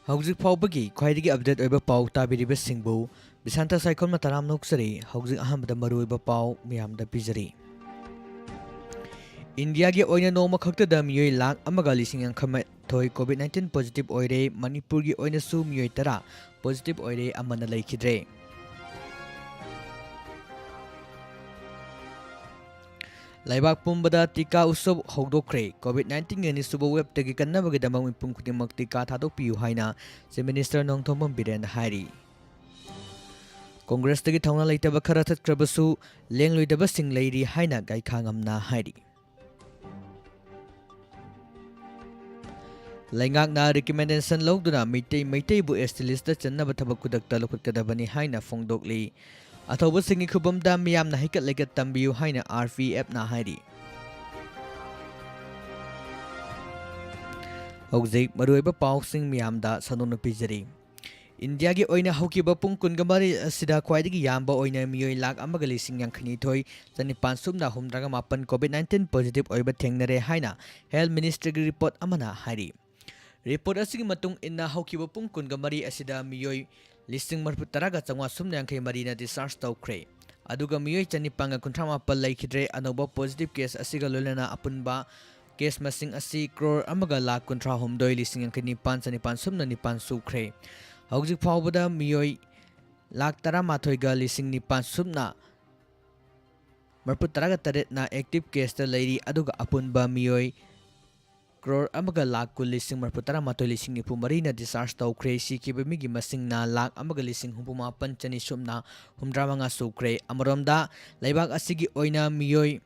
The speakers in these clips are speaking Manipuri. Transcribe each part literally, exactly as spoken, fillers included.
ꯍꯧꯖꯤꯛ ꯐꯥꯎꯕꯒꯤ ꯈ꯭ꯋꯥꯏꯗꯒꯤ ꯑꯞꯗꯦꯠ ꯑꯣꯏꯕ ꯄꯥꯎ ꯇꯥꯕꯤꯔꯤꯕꯁꯤꯡꯕꯨ ꯕꯤꯁꯥꯟꯇ ꯁꯥꯏꯈꯣꯝꯅ ꯇꯔꯥꯝꯅ ꯑꯣꯛꯆꯔꯤ꯫ ꯍꯧꯖꯤꯛ ꯑꯍꯥꯟꯕꯗ ꯃꯔꯨꯑꯣꯏꯕ ꯄꯥꯎ ꯃꯤꯌꯥꯝꯗ ꯄꯤꯖꯔꯤ꯫ ꯏꯟꯗꯤꯌꯥꯒꯤ ꯑꯣꯏꯅ ꯅꯣꯡꯃ ꯈꯛꯇꯗ ꯃꯤꯑꯣꯏ ꯂꯥꯈ ꯑꯃꯒ ꯂꯤꯁꯤꯡ ꯌꯥꯡꯈꯩ ꯃꯥꯊꯣꯏ ꯀꯣꯚꯤꯗ ꯅꯥꯏꯟꯇꯤꯟ ꯄꯣꯖꯤꯇꯤꯚ ꯑꯣꯏꯔꯦ꯫ ꯃꯅꯤꯄꯨꯔꯒꯤ ꯑꯣꯏꯅꯁꯨ ꯃꯤꯑꯣꯏ ꯇꯔꯥ ꯄꯣꯖꯤꯇꯤꯚ ꯑꯣꯏꯔꯦ, ꯑꯃꯅ ꯂꯩꯈꯤꯗ꯭ꯔꯦ꯫ ꯂꯩꯕꯥꯛ ꯄꯨꯝꯕꯗ ꯇꯤꯀꯥ ꯎꯠꯁꯕ ꯍꯧꯗꯣꯛꯈ꯭ꯔꯦ꯫ ꯀꯣꯚꯤꯗ ꯅꯥꯏꯟꯇꯤꯟꯒꯤ ꯑꯅꯤꯁꯨꯕ ꯋꯦꯕꯇꯒꯤ ꯀꯟꯅꯕꯒꯤꯗꯃꯛ ꯃꯤꯄꯨꯝ ꯈꯨꯗꯤꯡꯃꯛ ꯇꯤꯀꯥ ꯊꯥꯗꯣꯛꯄꯤꯌꯨ ꯍꯥꯏꯅ ꯆꯤꯐ ꯃꯤꯅꯤꯁꯇꯔ ꯅꯣꯡꯊꯣꯝꯕꯝ ꯕꯤꯔꯦꯟꯅ ꯍꯥꯏꯔꯤ꯫ ꯀꯣꯡꯒ꯭ꯔꯦꯁꯇꯒꯤ ꯊꯧꯅꯥ ꯂꯩꯇꯕ ꯈꯔ ꯊꯠꯈ꯭ꯔꯕꯁꯨ ꯂꯦꯡꯂꯣꯏꯗꯕꯁꯤꯡ ꯂꯩꯔꯤ ꯍꯥꯏꯅ ꯒꯥꯏꯈꯥꯉꯝꯅ ꯍꯥꯏꯔꯤ꯫ ꯂꯩꯉꯥꯛꯅ ꯔꯤꯀꯃꯦꯟꯗꯦꯁꯟ ꯂꯧꯗꯨꯅ ꯃꯩꯇꯩ, ꯃꯩꯇꯩꯕꯨ ꯑꯦꯁ ꯇꯤ ꯂꯤꯁꯇ ꯆꯟꯅꯕ ꯊꯕꯛ ꯈꯨꯗꯛꯇ ꯂꯧꯈꯠꯀꯗꯕꯅꯤ ꯍꯥꯏꯅ ꯐꯣꯡꯗꯣꯛꯂꯤ꯫ ꯑꯊꯧꯕꯁꯤꯡꯒꯤ ꯈꯨꯕꯝꯗ ꯃꯤꯌꯥꯝꯅ ꯍꯩꯀꯠ ꯂꯩꯀꯠ ꯇꯝꯕꯤꯌꯨ ꯍꯥꯏꯅ ꯑꯥꯔ ꯄꯤ ꯑꯦꯐꯅ ꯍꯥꯏꯔꯤ꯫ ꯍꯧꯖꯤꯛ ꯃꯔꯨꯑꯣꯏꯕ ꯄꯥꯎꯁꯤꯡ ꯃꯤꯌꯥꯝꯗ ꯁꯟꯗꯣꯛꯅ ꯄꯤꯖꯔꯤ꯫ ꯏꯟꯗꯤꯌꯥꯒꯤ ꯑꯣꯏꯅ ꯍꯧꯈꯤꯕ ꯄꯨꯡ ꯀꯨꯟꯒ ꯃꯔꯤ ꯑꯁꯤꯗ ꯈ꯭ꯋꯥꯏꯗꯒꯤ ꯌꯥꯝꯕ ꯑꯣꯏꯅ ꯃꯤꯑꯣꯏ ꯂꯥꯈ ꯑꯃꯒ ꯂꯤꯁꯤꯡ ꯌꯥꯡꯈꯩꯅꯤꯊꯣꯏ ꯆꯅꯤꯄꯥꯟ ꯁꯨꯞꯅ ꯍꯨꯝꯗ꯭ꯔꯥꯒ ꯃꯥꯄꯟ ꯀꯣꯚꯤꯗ ꯅꯥꯏꯟꯇꯤꯟ ꯄꯣꯖꯤꯇꯤꯚ ꯑꯣꯏꯕ ꯊꯦꯡꯅꯔꯦ ꯍꯥꯏꯅ ꯍꯦꯜꯊ ꯃꯤꯅꯤꯁꯇ꯭ꯔꯤꯒꯤ ꯔꯤꯄꯣꯔꯠ ꯑꯃꯅ ꯍꯥꯏꯔꯤ꯫ ꯔꯤꯄꯣꯔꯠ ꯑꯁꯤꯒꯤ ꯃꯇꯨꯡ ꯏꯟꯅ, ꯍꯧꯈꯤꯕ ꯄꯨꯡ ꯀꯨꯟꯒ ꯃꯔꯤ ꯑꯁꯤꯗ ꯃꯤꯑꯣꯏ ꯂꯤꯁꯤꯡ ꯃꯔꯤꯐꯨ ꯇꯔꯥꯒ ꯆꯥꯝꯃꯉꯥ ꯁꯨꯞꯅ ꯌꯥꯡꯈꯩ ꯃꯔꯤꯅ ꯗꯤꯁꯆꯥꯔꯖ ꯇꯧꯈ꯭ꯔꯦ꯫ ꯑꯗꯨꯒ ꯃꯤꯑꯣꯏ ꯆꯅꯤꯄꯥꯟꯒ ꯀꯨꯟꯊ꯭ꯔꯥ ꯃꯥꯄꯟ ꯂꯩꯈꯤꯗ꯭ꯔꯦ꯫ ꯑꯅꯧꯕ ꯄꯣꯖꯤꯇꯤꯚ ꯀꯦꯁ ꯑꯁꯤꯒ ꯂꯣꯏꯅꯅ ꯑꯄꯨꯟꯕ ꯀꯦꯁ ꯃꯁꯤꯡ ꯑꯁꯤ ꯀ꯭ꯔꯣꯔ ꯑꯃꯒ ꯂꯥꯈ ꯀꯨꯟꯊ꯭ꯔꯥ ꯍꯨꯝꯗꯣꯏ ꯂꯤꯁꯤꯡ ꯌꯥꯡꯈꯩ ꯅꯤꯄꯥꯟ ꯆꯅꯤꯄꯥꯟ ꯁꯨꯞꯅ ꯅꯤꯄꯥꯟ ꯁꯨꯈ꯭ꯔꯦ꯫ ꯍꯧꯖꯤꯛ ꯐꯥꯎꯕꯗ ꯃꯤꯑꯣꯏ ꯂꯥꯈ ꯇꯔꯥꯃꯥꯊꯣꯏꯒ ꯂꯤꯁꯤꯡ ꯅꯤꯄꯥꯟ ꯁꯨꯞꯅ ꯃꯔꯤꯐꯨ ꯇꯔꯥꯒ ꯇꯔꯦꯠꯅ ꯑꯦꯛꯇꯤꯚ ꯀꯦꯁꯇ ꯂꯩꯔꯤ, ꯑꯗꯨꯒ ꯑꯄꯨꯟꯕ ꯃꯤꯑꯣꯏ ꯀ꯭ꯔꯣꯔ ꯑꯃꯒ ꯂꯥꯈ ꯀꯨꯟ ꯂꯤꯁꯤꯡ ꯃꯔꯤꯐꯨ ꯇꯔꯥꯃꯥꯊꯣꯏ ꯂꯤꯁꯤꯡ ꯅꯤꯐꯨ ꯃꯔꯤꯅ ꯗꯤꯁꯆꯥꯔꯖ ꯇꯧꯈ꯭ꯔꯦ꯫ ꯁꯤꯈꯤꯕ ꯃꯤꯒꯤ ꯃꯁꯤꯡꯅ ꯂꯥꯈ ꯑꯃꯒ ꯂꯤꯁꯤꯡ ꯍꯨꯝꯐꯨ ꯃꯥꯄꯟ ꯆꯅꯤ ꯁꯨꯞꯅ ꯍꯨꯝꯗ꯭ꯔꯥ ꯃꯉꯥ ꯁꯨꯈ꯭ꯔꯦ꯫ ꯑꯃꯔꯣꯝꯗ, ꯂꯩꯕꯥꯛ ꯑꯁꯤꯒꯤ ꯑꯣꯏꯅ ꯃꯤꯑꯣꯏ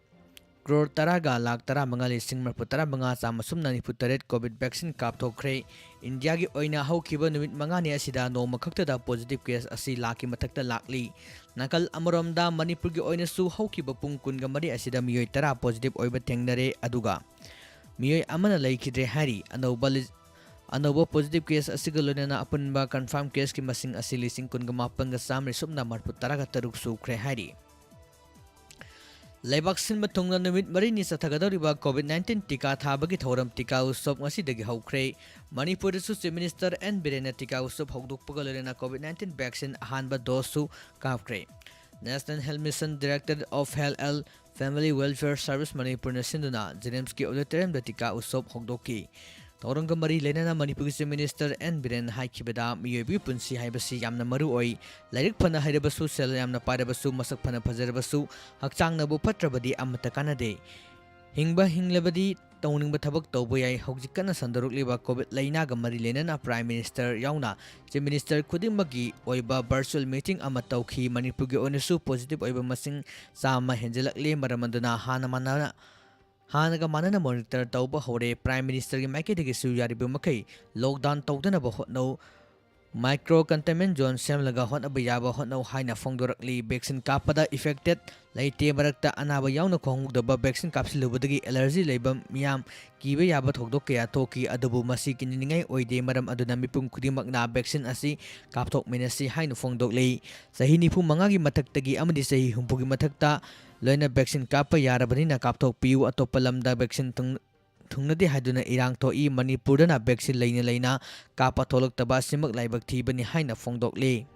ꯀ꯭ꯔꯣꯔ ꯇꯔꯥꯒ ꯂꯥꯈ ꯇꯔꯥꯃꯉꯥ ꯂꯤꯁꯤꯡ ꯃꯔꯤꯐꯨ ꯇꯔꯥꯃꯉꯥ ꯆꯥꯝꯃ ꯁꯨꯞꯅ ꯅꯤꯐꯨ ꯇꯔꯦꯠ ꯀꯣꯚꯤꯗ ꯚꯦꯛꯁꯤꯟ ꯀꯥꯞꯊꯣꯛꯈ꯭ꯔꯦ꯫ ꯏꯟꯗꯤꯌꯥꯒꯤ ꯑꯣꯏꯅ ꯍꯧꯈꯤꯕ ꯅꯨꯃꯤꯠ ꯃꯉꯥꯅꯤ ꯑꯁꯤꯗ ꯅꯣꯡꯃ ꯈꯛꯇꯗ ꯄꯣꯖꯤꯇꯤꯚ ꯀꯦꯁ ꯑꯁꯤ ꯂꯥꯈꯀꯤ ꯃꯊꯛꯇ ꯂꯥꯛꯂꯤ꯫ ꯅꯥꯀꯜ ꯑꯃꯔꯣꯝꯗ, ꯃꯅꯤꯄꯨꯔꯒꯤ ꯑꯣꯏꯅꯁꯨ ꯍꯧꯈꯤꯕ ꯄꯨꯡ ꯀꯨꯟꯒ ꯃꯔꯤ ꯑꯁꯤꯗ ꯃꯤꯑꯣꯏ ꯇꯔꯥ ꯄꯣꯖꯤꯇꯤꯚ ꯑꯣꯏꯕ ꯊꯦꯡꯅꯔꯦ, ꯑꯗꯨꯒ ꯃꯤꯑꯣꯏ ꯑꯃꯅ ꯂꯩꯈꯤꯗ꯭ꯔꯦ ꯍꯥꯏꯔꯤ꯫ ꯑꯅꯧꯕ ꯂꯤ-, ꯑꯅꯧꯕ ꯄꯣꯖꯤꯇꯤꯚ ꯀꯦꯁ ꯑꯁꯤꯒ ꯂꯣꯏꯅꯅ ꯑꯄꯨꯟꯕ ꯀꯟꯐꯥꯔꯝ ꯀꯦꯁꯀꯤ ꯃꯁꯤꯡ ꯑꯁꯤ ꯂꯤꯁꯤꯡ ꯀꯨꯟꯒ ꯃꯥꯄꯟꯒ ꯆꯥꯝꯃꯔꯤ ꯁꯨꯞꯅ ꯃꯔꯤꯐꯨ ꯇꯔꯥꯒ ꯇꯔꯨꯛ ꯁꯨꯈ꯭ꯔꯦ ꯍꯥꯏꯔꯤ꯫ ꯂꯩꯕꯥꯛ ꯁꯤꯟꯕ ꯊꯨꯡꯅ ꯅꯨꯃꯤꯠ ꯃꯔꯤꯅꯤ ꯆꯠꯊꯒꯗꯧꯔꯤꯕ ꯀꯣꯚꯤꯗ ꯅꯥꯏꯟꯇꯤꯟ ꯇꯤꯀꯥ ꯊꯥꯕꯒꯤ ꯊꯧꯔꯝ ꯇꯤꯀꯥ ꯎꯠꯁꯕ ꯉꯁꯤꯗꯒꯤ ꯍꯧꯈ꯭ꯔꯦ꯫ ꯃꯅꯤꯄꯨꯔꯗꯁꯨ ꯆꯤꯐ ꯃꯤꯅꯤꯁꯇꯔ ꯑꯦꯟ ꯕꯤꯔꯦꯟꯅ ꯇꯤꯀꯥ ꯎꯠꯁꯕ ꯍꯧꯗꯣꯛꯄꯒ ꯂꯣꯏꯅꯅ ꯀꯣꯚꯤꯗ ꯅꯥꯏꯟꯇꯤꯟ ꯚꯦꯛꯁꯤꯟ ꯑꯍꯥꯟꯕ ꯗꯣꯁꯁꯨ ꯀꯥꯞꯈ꯭ꯔꯦ꯫ National Health Mission, Directorate of Health and Family Welfare Service ꯃꯅꯤꯄꯨꯔꯅ ꯁꯤꯟꯗꯨꯅ ꯖꯦꯅꯤꯝꯁꯀꯤ ꯑꯣꯗꯤꯇꯣꯔꯤꯌꯝꯗ ꯇꯤꯀꯥ ꯎꯠꯁꯕ ꯍꯧꯗꯣꯛꯈꯤ꯫ ꯊꯧꯔꯝꯒ ꯃꯔꯤ ꯂꯩꯅꯅ ꯃꯅꯤꯄꯨꯔꯒꯤ ꯆꯤꯐ ꯃꯤꯅꯤꯁꯇꯔ ꯑꯦꯟ ꯕꯤꯔꯦꯟꯅ ꯍꯥꯏꯈꯤꯕꯗ, ꯃꯤꯑꯣꯏꯕꯒꯤ ꯄꯨꯟꯁꯤ ꯍꯥꯏꯕꯁꯤ ꯌꯥꯝꯅ ꯃꯔꯨ ꯑꯣꯏ꯫ ꯂꯥꯏꯔꯤꯛ ꯐꯅ ꯍꯩꯔꯕꯁꯨ, ꯁꯦꯜ ꯌꯥꯝꯅ ꯄꯥꯏꯔꯕꯁꯨ, ꯃꯁꯛ ꯐꯅ ꯐꯖꯔꯕꯁꯨ, ꯍꯛꯆꯥꯡꯅꯕꯨ ꯐꯠꯇ꯭ꯔꯕꯗꯤ ꯑꯃꯠꯇ ꯀꯥꯟꯅꯗꯦ꯫ ꯍꯤꯡꯕ ꯍꯤꯡꯂꯕꯗꯤ ꯇꯧꯅꯤꯡꯕ ꯊꯕꯛ ꯇꯧꯕ ꯌꯥꯏ꯫ ꯍꯧꯖꯤꯛ ꯀꯟꯅ ꯁꯟꯗꯣꯔꯛꯂꯤꯕ ꯀꯣꯚꯤꯗ ꯂꯥꯏꯅꯥꯒ ꯃꯔꯤ ꯂꯩꯅꯅ ꯄ꯭ꯔꯥꯏꯝ ꯃꯤꯅꯤꯁꯇꯔ ꯌꯥꯎꯅ ꯆꯤꯐ ꯃꯤꯅꯤꯁꯇꯔ ꯈꯨꯗꯤꯡꯃꯛꯀꯤ ꯑꯣꯏꯕ ꯚꯔꯆꯨꯑꯦꯜ ꯃꯤꯇꯤꯡ ꯑꯃ ꯇꯧꯈꯤ꯫ ꯃꯅꯤꯄꯨꯔꯒꯤ ꯑꯣꯏꯅꯁꯨ ꯄꯣꯖꯤꯇꯤꯚ ꯑꯣꯏꯕ ꯃꯁꯤꯡ ꯆꯥꯝꯃ ꯍꯦꯟꯖꯜꯂꯛꯂꯦ꯫ ꯃꯔꯝ ꯑꯗꯨꯅ ꯍꯥꯟꯅ ꯃꯥꯟꯅꯅ, ꯍꯥꯟꯅꯒ ꯃꯥꯟꯅꯅ ꯃꯣꯅꯤꯇꯔ ꯇꯧꯕ ꯍꯧꯔꯦ꯫ ꯄ꯭ꯔꯥꯏꯝ ꯃꯤꯅꯤꯁꯇꯔꯒꯤ ꯃꯥꯏꯀꯩꯗꯒꯤꯁꯨ ꯌꯥꯔꯤꯕ ꯃꯈꯩ ꯂꯣꯛꯗꯥꯎꯟ ꯇꯧꯗꯅꯕ ꯍꯣꯠꯅꯧ, ꯃꯥꯏꯀ꯭ꯔꯣ ꯀꯟꯇꯦꯟꯃꯦꯟ ꯖꯣꯟ ꯁꯦꯝꯂꯒ ꯍꯣꯠꯅꯕ ꯌꯥꯕ ꯍꯣꯠꯅꯧ ꯍꯥꯏꯅ ꯐꯣꯡꯗꯣꯔꯛꯂꯤ꯫ ꯚꯦꯛꯁꯤꯟ ꯀꯥꯞꯄꯗ ꯏꯐꯦꯛꯇꯦꯗ ꯂꯩꯇꯦ꯫ ꯃꯔꯛꯇ ꯑꯅꯥꯕ ꯌꯥꯎꯅ ꯈꯪꯍꯧꯗꯕ ꯚꯦꯛꯁꯤꯟ ꯀꯥꯞꯁꯤꯜꯂꯨꯕꯗꯒꯤ ꯑꯦꯂꯔꯖꯤ ꯂꯩꯕ ꯃꯤꯌꯥꯝ ꯀꯤꯕ ꯌꯥꯕ ꯊꯧꯗꯣꯛ ꯀꯌꯥ ꯊꯣꯛꯈꯤ꯫ ꯑꯗꯨꯕꯨ ꯃꯁꯤ ꯀꯤꯅꯅꯤꯡꯉꯥꯏ ꯑꯣꯏꯗꯦ꯫ ꯃꯔꯝ ꯑꯗꯨꯅ ꯃꯤꯄꯨꯝ ꯈꯨꯗꯤꯡꯃꯛꯅ ꯚꯦꯛꯁꯤꯟ ꯑꯁꯤ ꯀꯥꯞꯊꯣꯛꯃꯤꯟꯅꯁꯤ ꯍꯥꯏꯅ ꯐꯣꯡꯗꯣꯛꯂꯤ꯫ ꯆꯍꯤ ꯅꯤꯐꯨ ꯃꯉꯥꯒꯤ ꯃꯊꯛꯇꯒꯤ ꯑꯃꯗꯤ ꯆꯍꯤ ꯍꯨꯝꯐꯨꯒꯤ ꯃꯊꯛꯇ ꯂꯣꯏꯅ ꯚꯦꯛꯁꯤꯟ ꯀꯥꯞꯄ ꯌꯥꯔꯕꯅꯤꯅ ꯀꯥꯞꯊꯣꯛꯄꯤꯌꯨ꯫ ꯑꯇꯣꯞꯄ ꯂꯝꯗ ꯚꯦꯛꯁꯤꯟ ꯊꯨꯡ-, ꯊꯨꯡꯅꯗꯦ ꯍꯥꯏꯗꯨꯅ ꯏꯔꯥꯡ ꯊꯣꯛꯏ꯫ ꯃꯅꯤꯄꯨꯔꯗꯅ ꯚꯦꯛꯁꯤꯟ ꯂꯩꯅ ꯂꯩꯅ ꯀꯥꯞꯄ ꯊꯣꯛꯂꯛꯇꯕ ꯑꯁꯤꯃꯛ ꯂꯥꯏꯕꯛ ꯊꯤꯕꯅꯤ ꯍꯥꯏꯅ ꯐꯣꯡꯗꯣꯛꯂꯤ꯫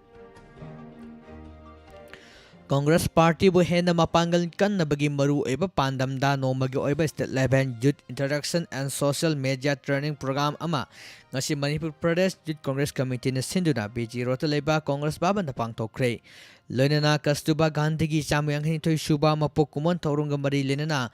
ꯀꯣꯡꯒ꯭ꯔꯦꯁ ꯄꯥꯔꯇꯤꯕꯨ ꯍꯦꯟꯅ ꯃꯄꯥꯡꯒꯜ ꯀꯟꯅꯕꯒꯤ ꯃꯔꯨꯑꯣꯏꯕ ꯄꯥꯟꯗꯝꯗ ꯅꯣꯡꯃꯒꯤ ꯑꯣꯏꯕ state level youth interaction and social media training program ꯑꯃ ꯉꯁꯤ ꯃꯅꯤꯄꯨꯔ ꯄ꯭ꯔꯗꯦꯁ ꯌꯨꯊ ꯀꯣꯡꯒ꯭ꯔꯦꯁ ꯀꯃꯤꯇꯤꯅ ꯁꯤꯟꯗꯨꯅ ꯕꯤ ꯖꯤ ꯔꯣꯗꯇ ꯂꯩꯕ ꯀꯣꯡꯒ꯭ꯔꯦꯁ ꯚꯕꯟꯗ ꯄꯥꯡꯊꯣꯛꯈ꯭ꯔꯦ꯫ ꯂꯣꯏꯅꯅ ꯀꯁꯇꯨꯔꯕꯥ ꯒꯥꯟꯙꯤꯒꯤ ꯆꯥꯝꯃ ꯌꯥꯡꯈꯩꯅꯤꯊꯣꯏ ꯁꯨꯕ ꯃꯄꯣꯛ ꯀꯨꯝꯑꯣꯟ ꯊꯧꯔꯝꯒ ꯃꯔꯤ ꯂꯩꯅꯅ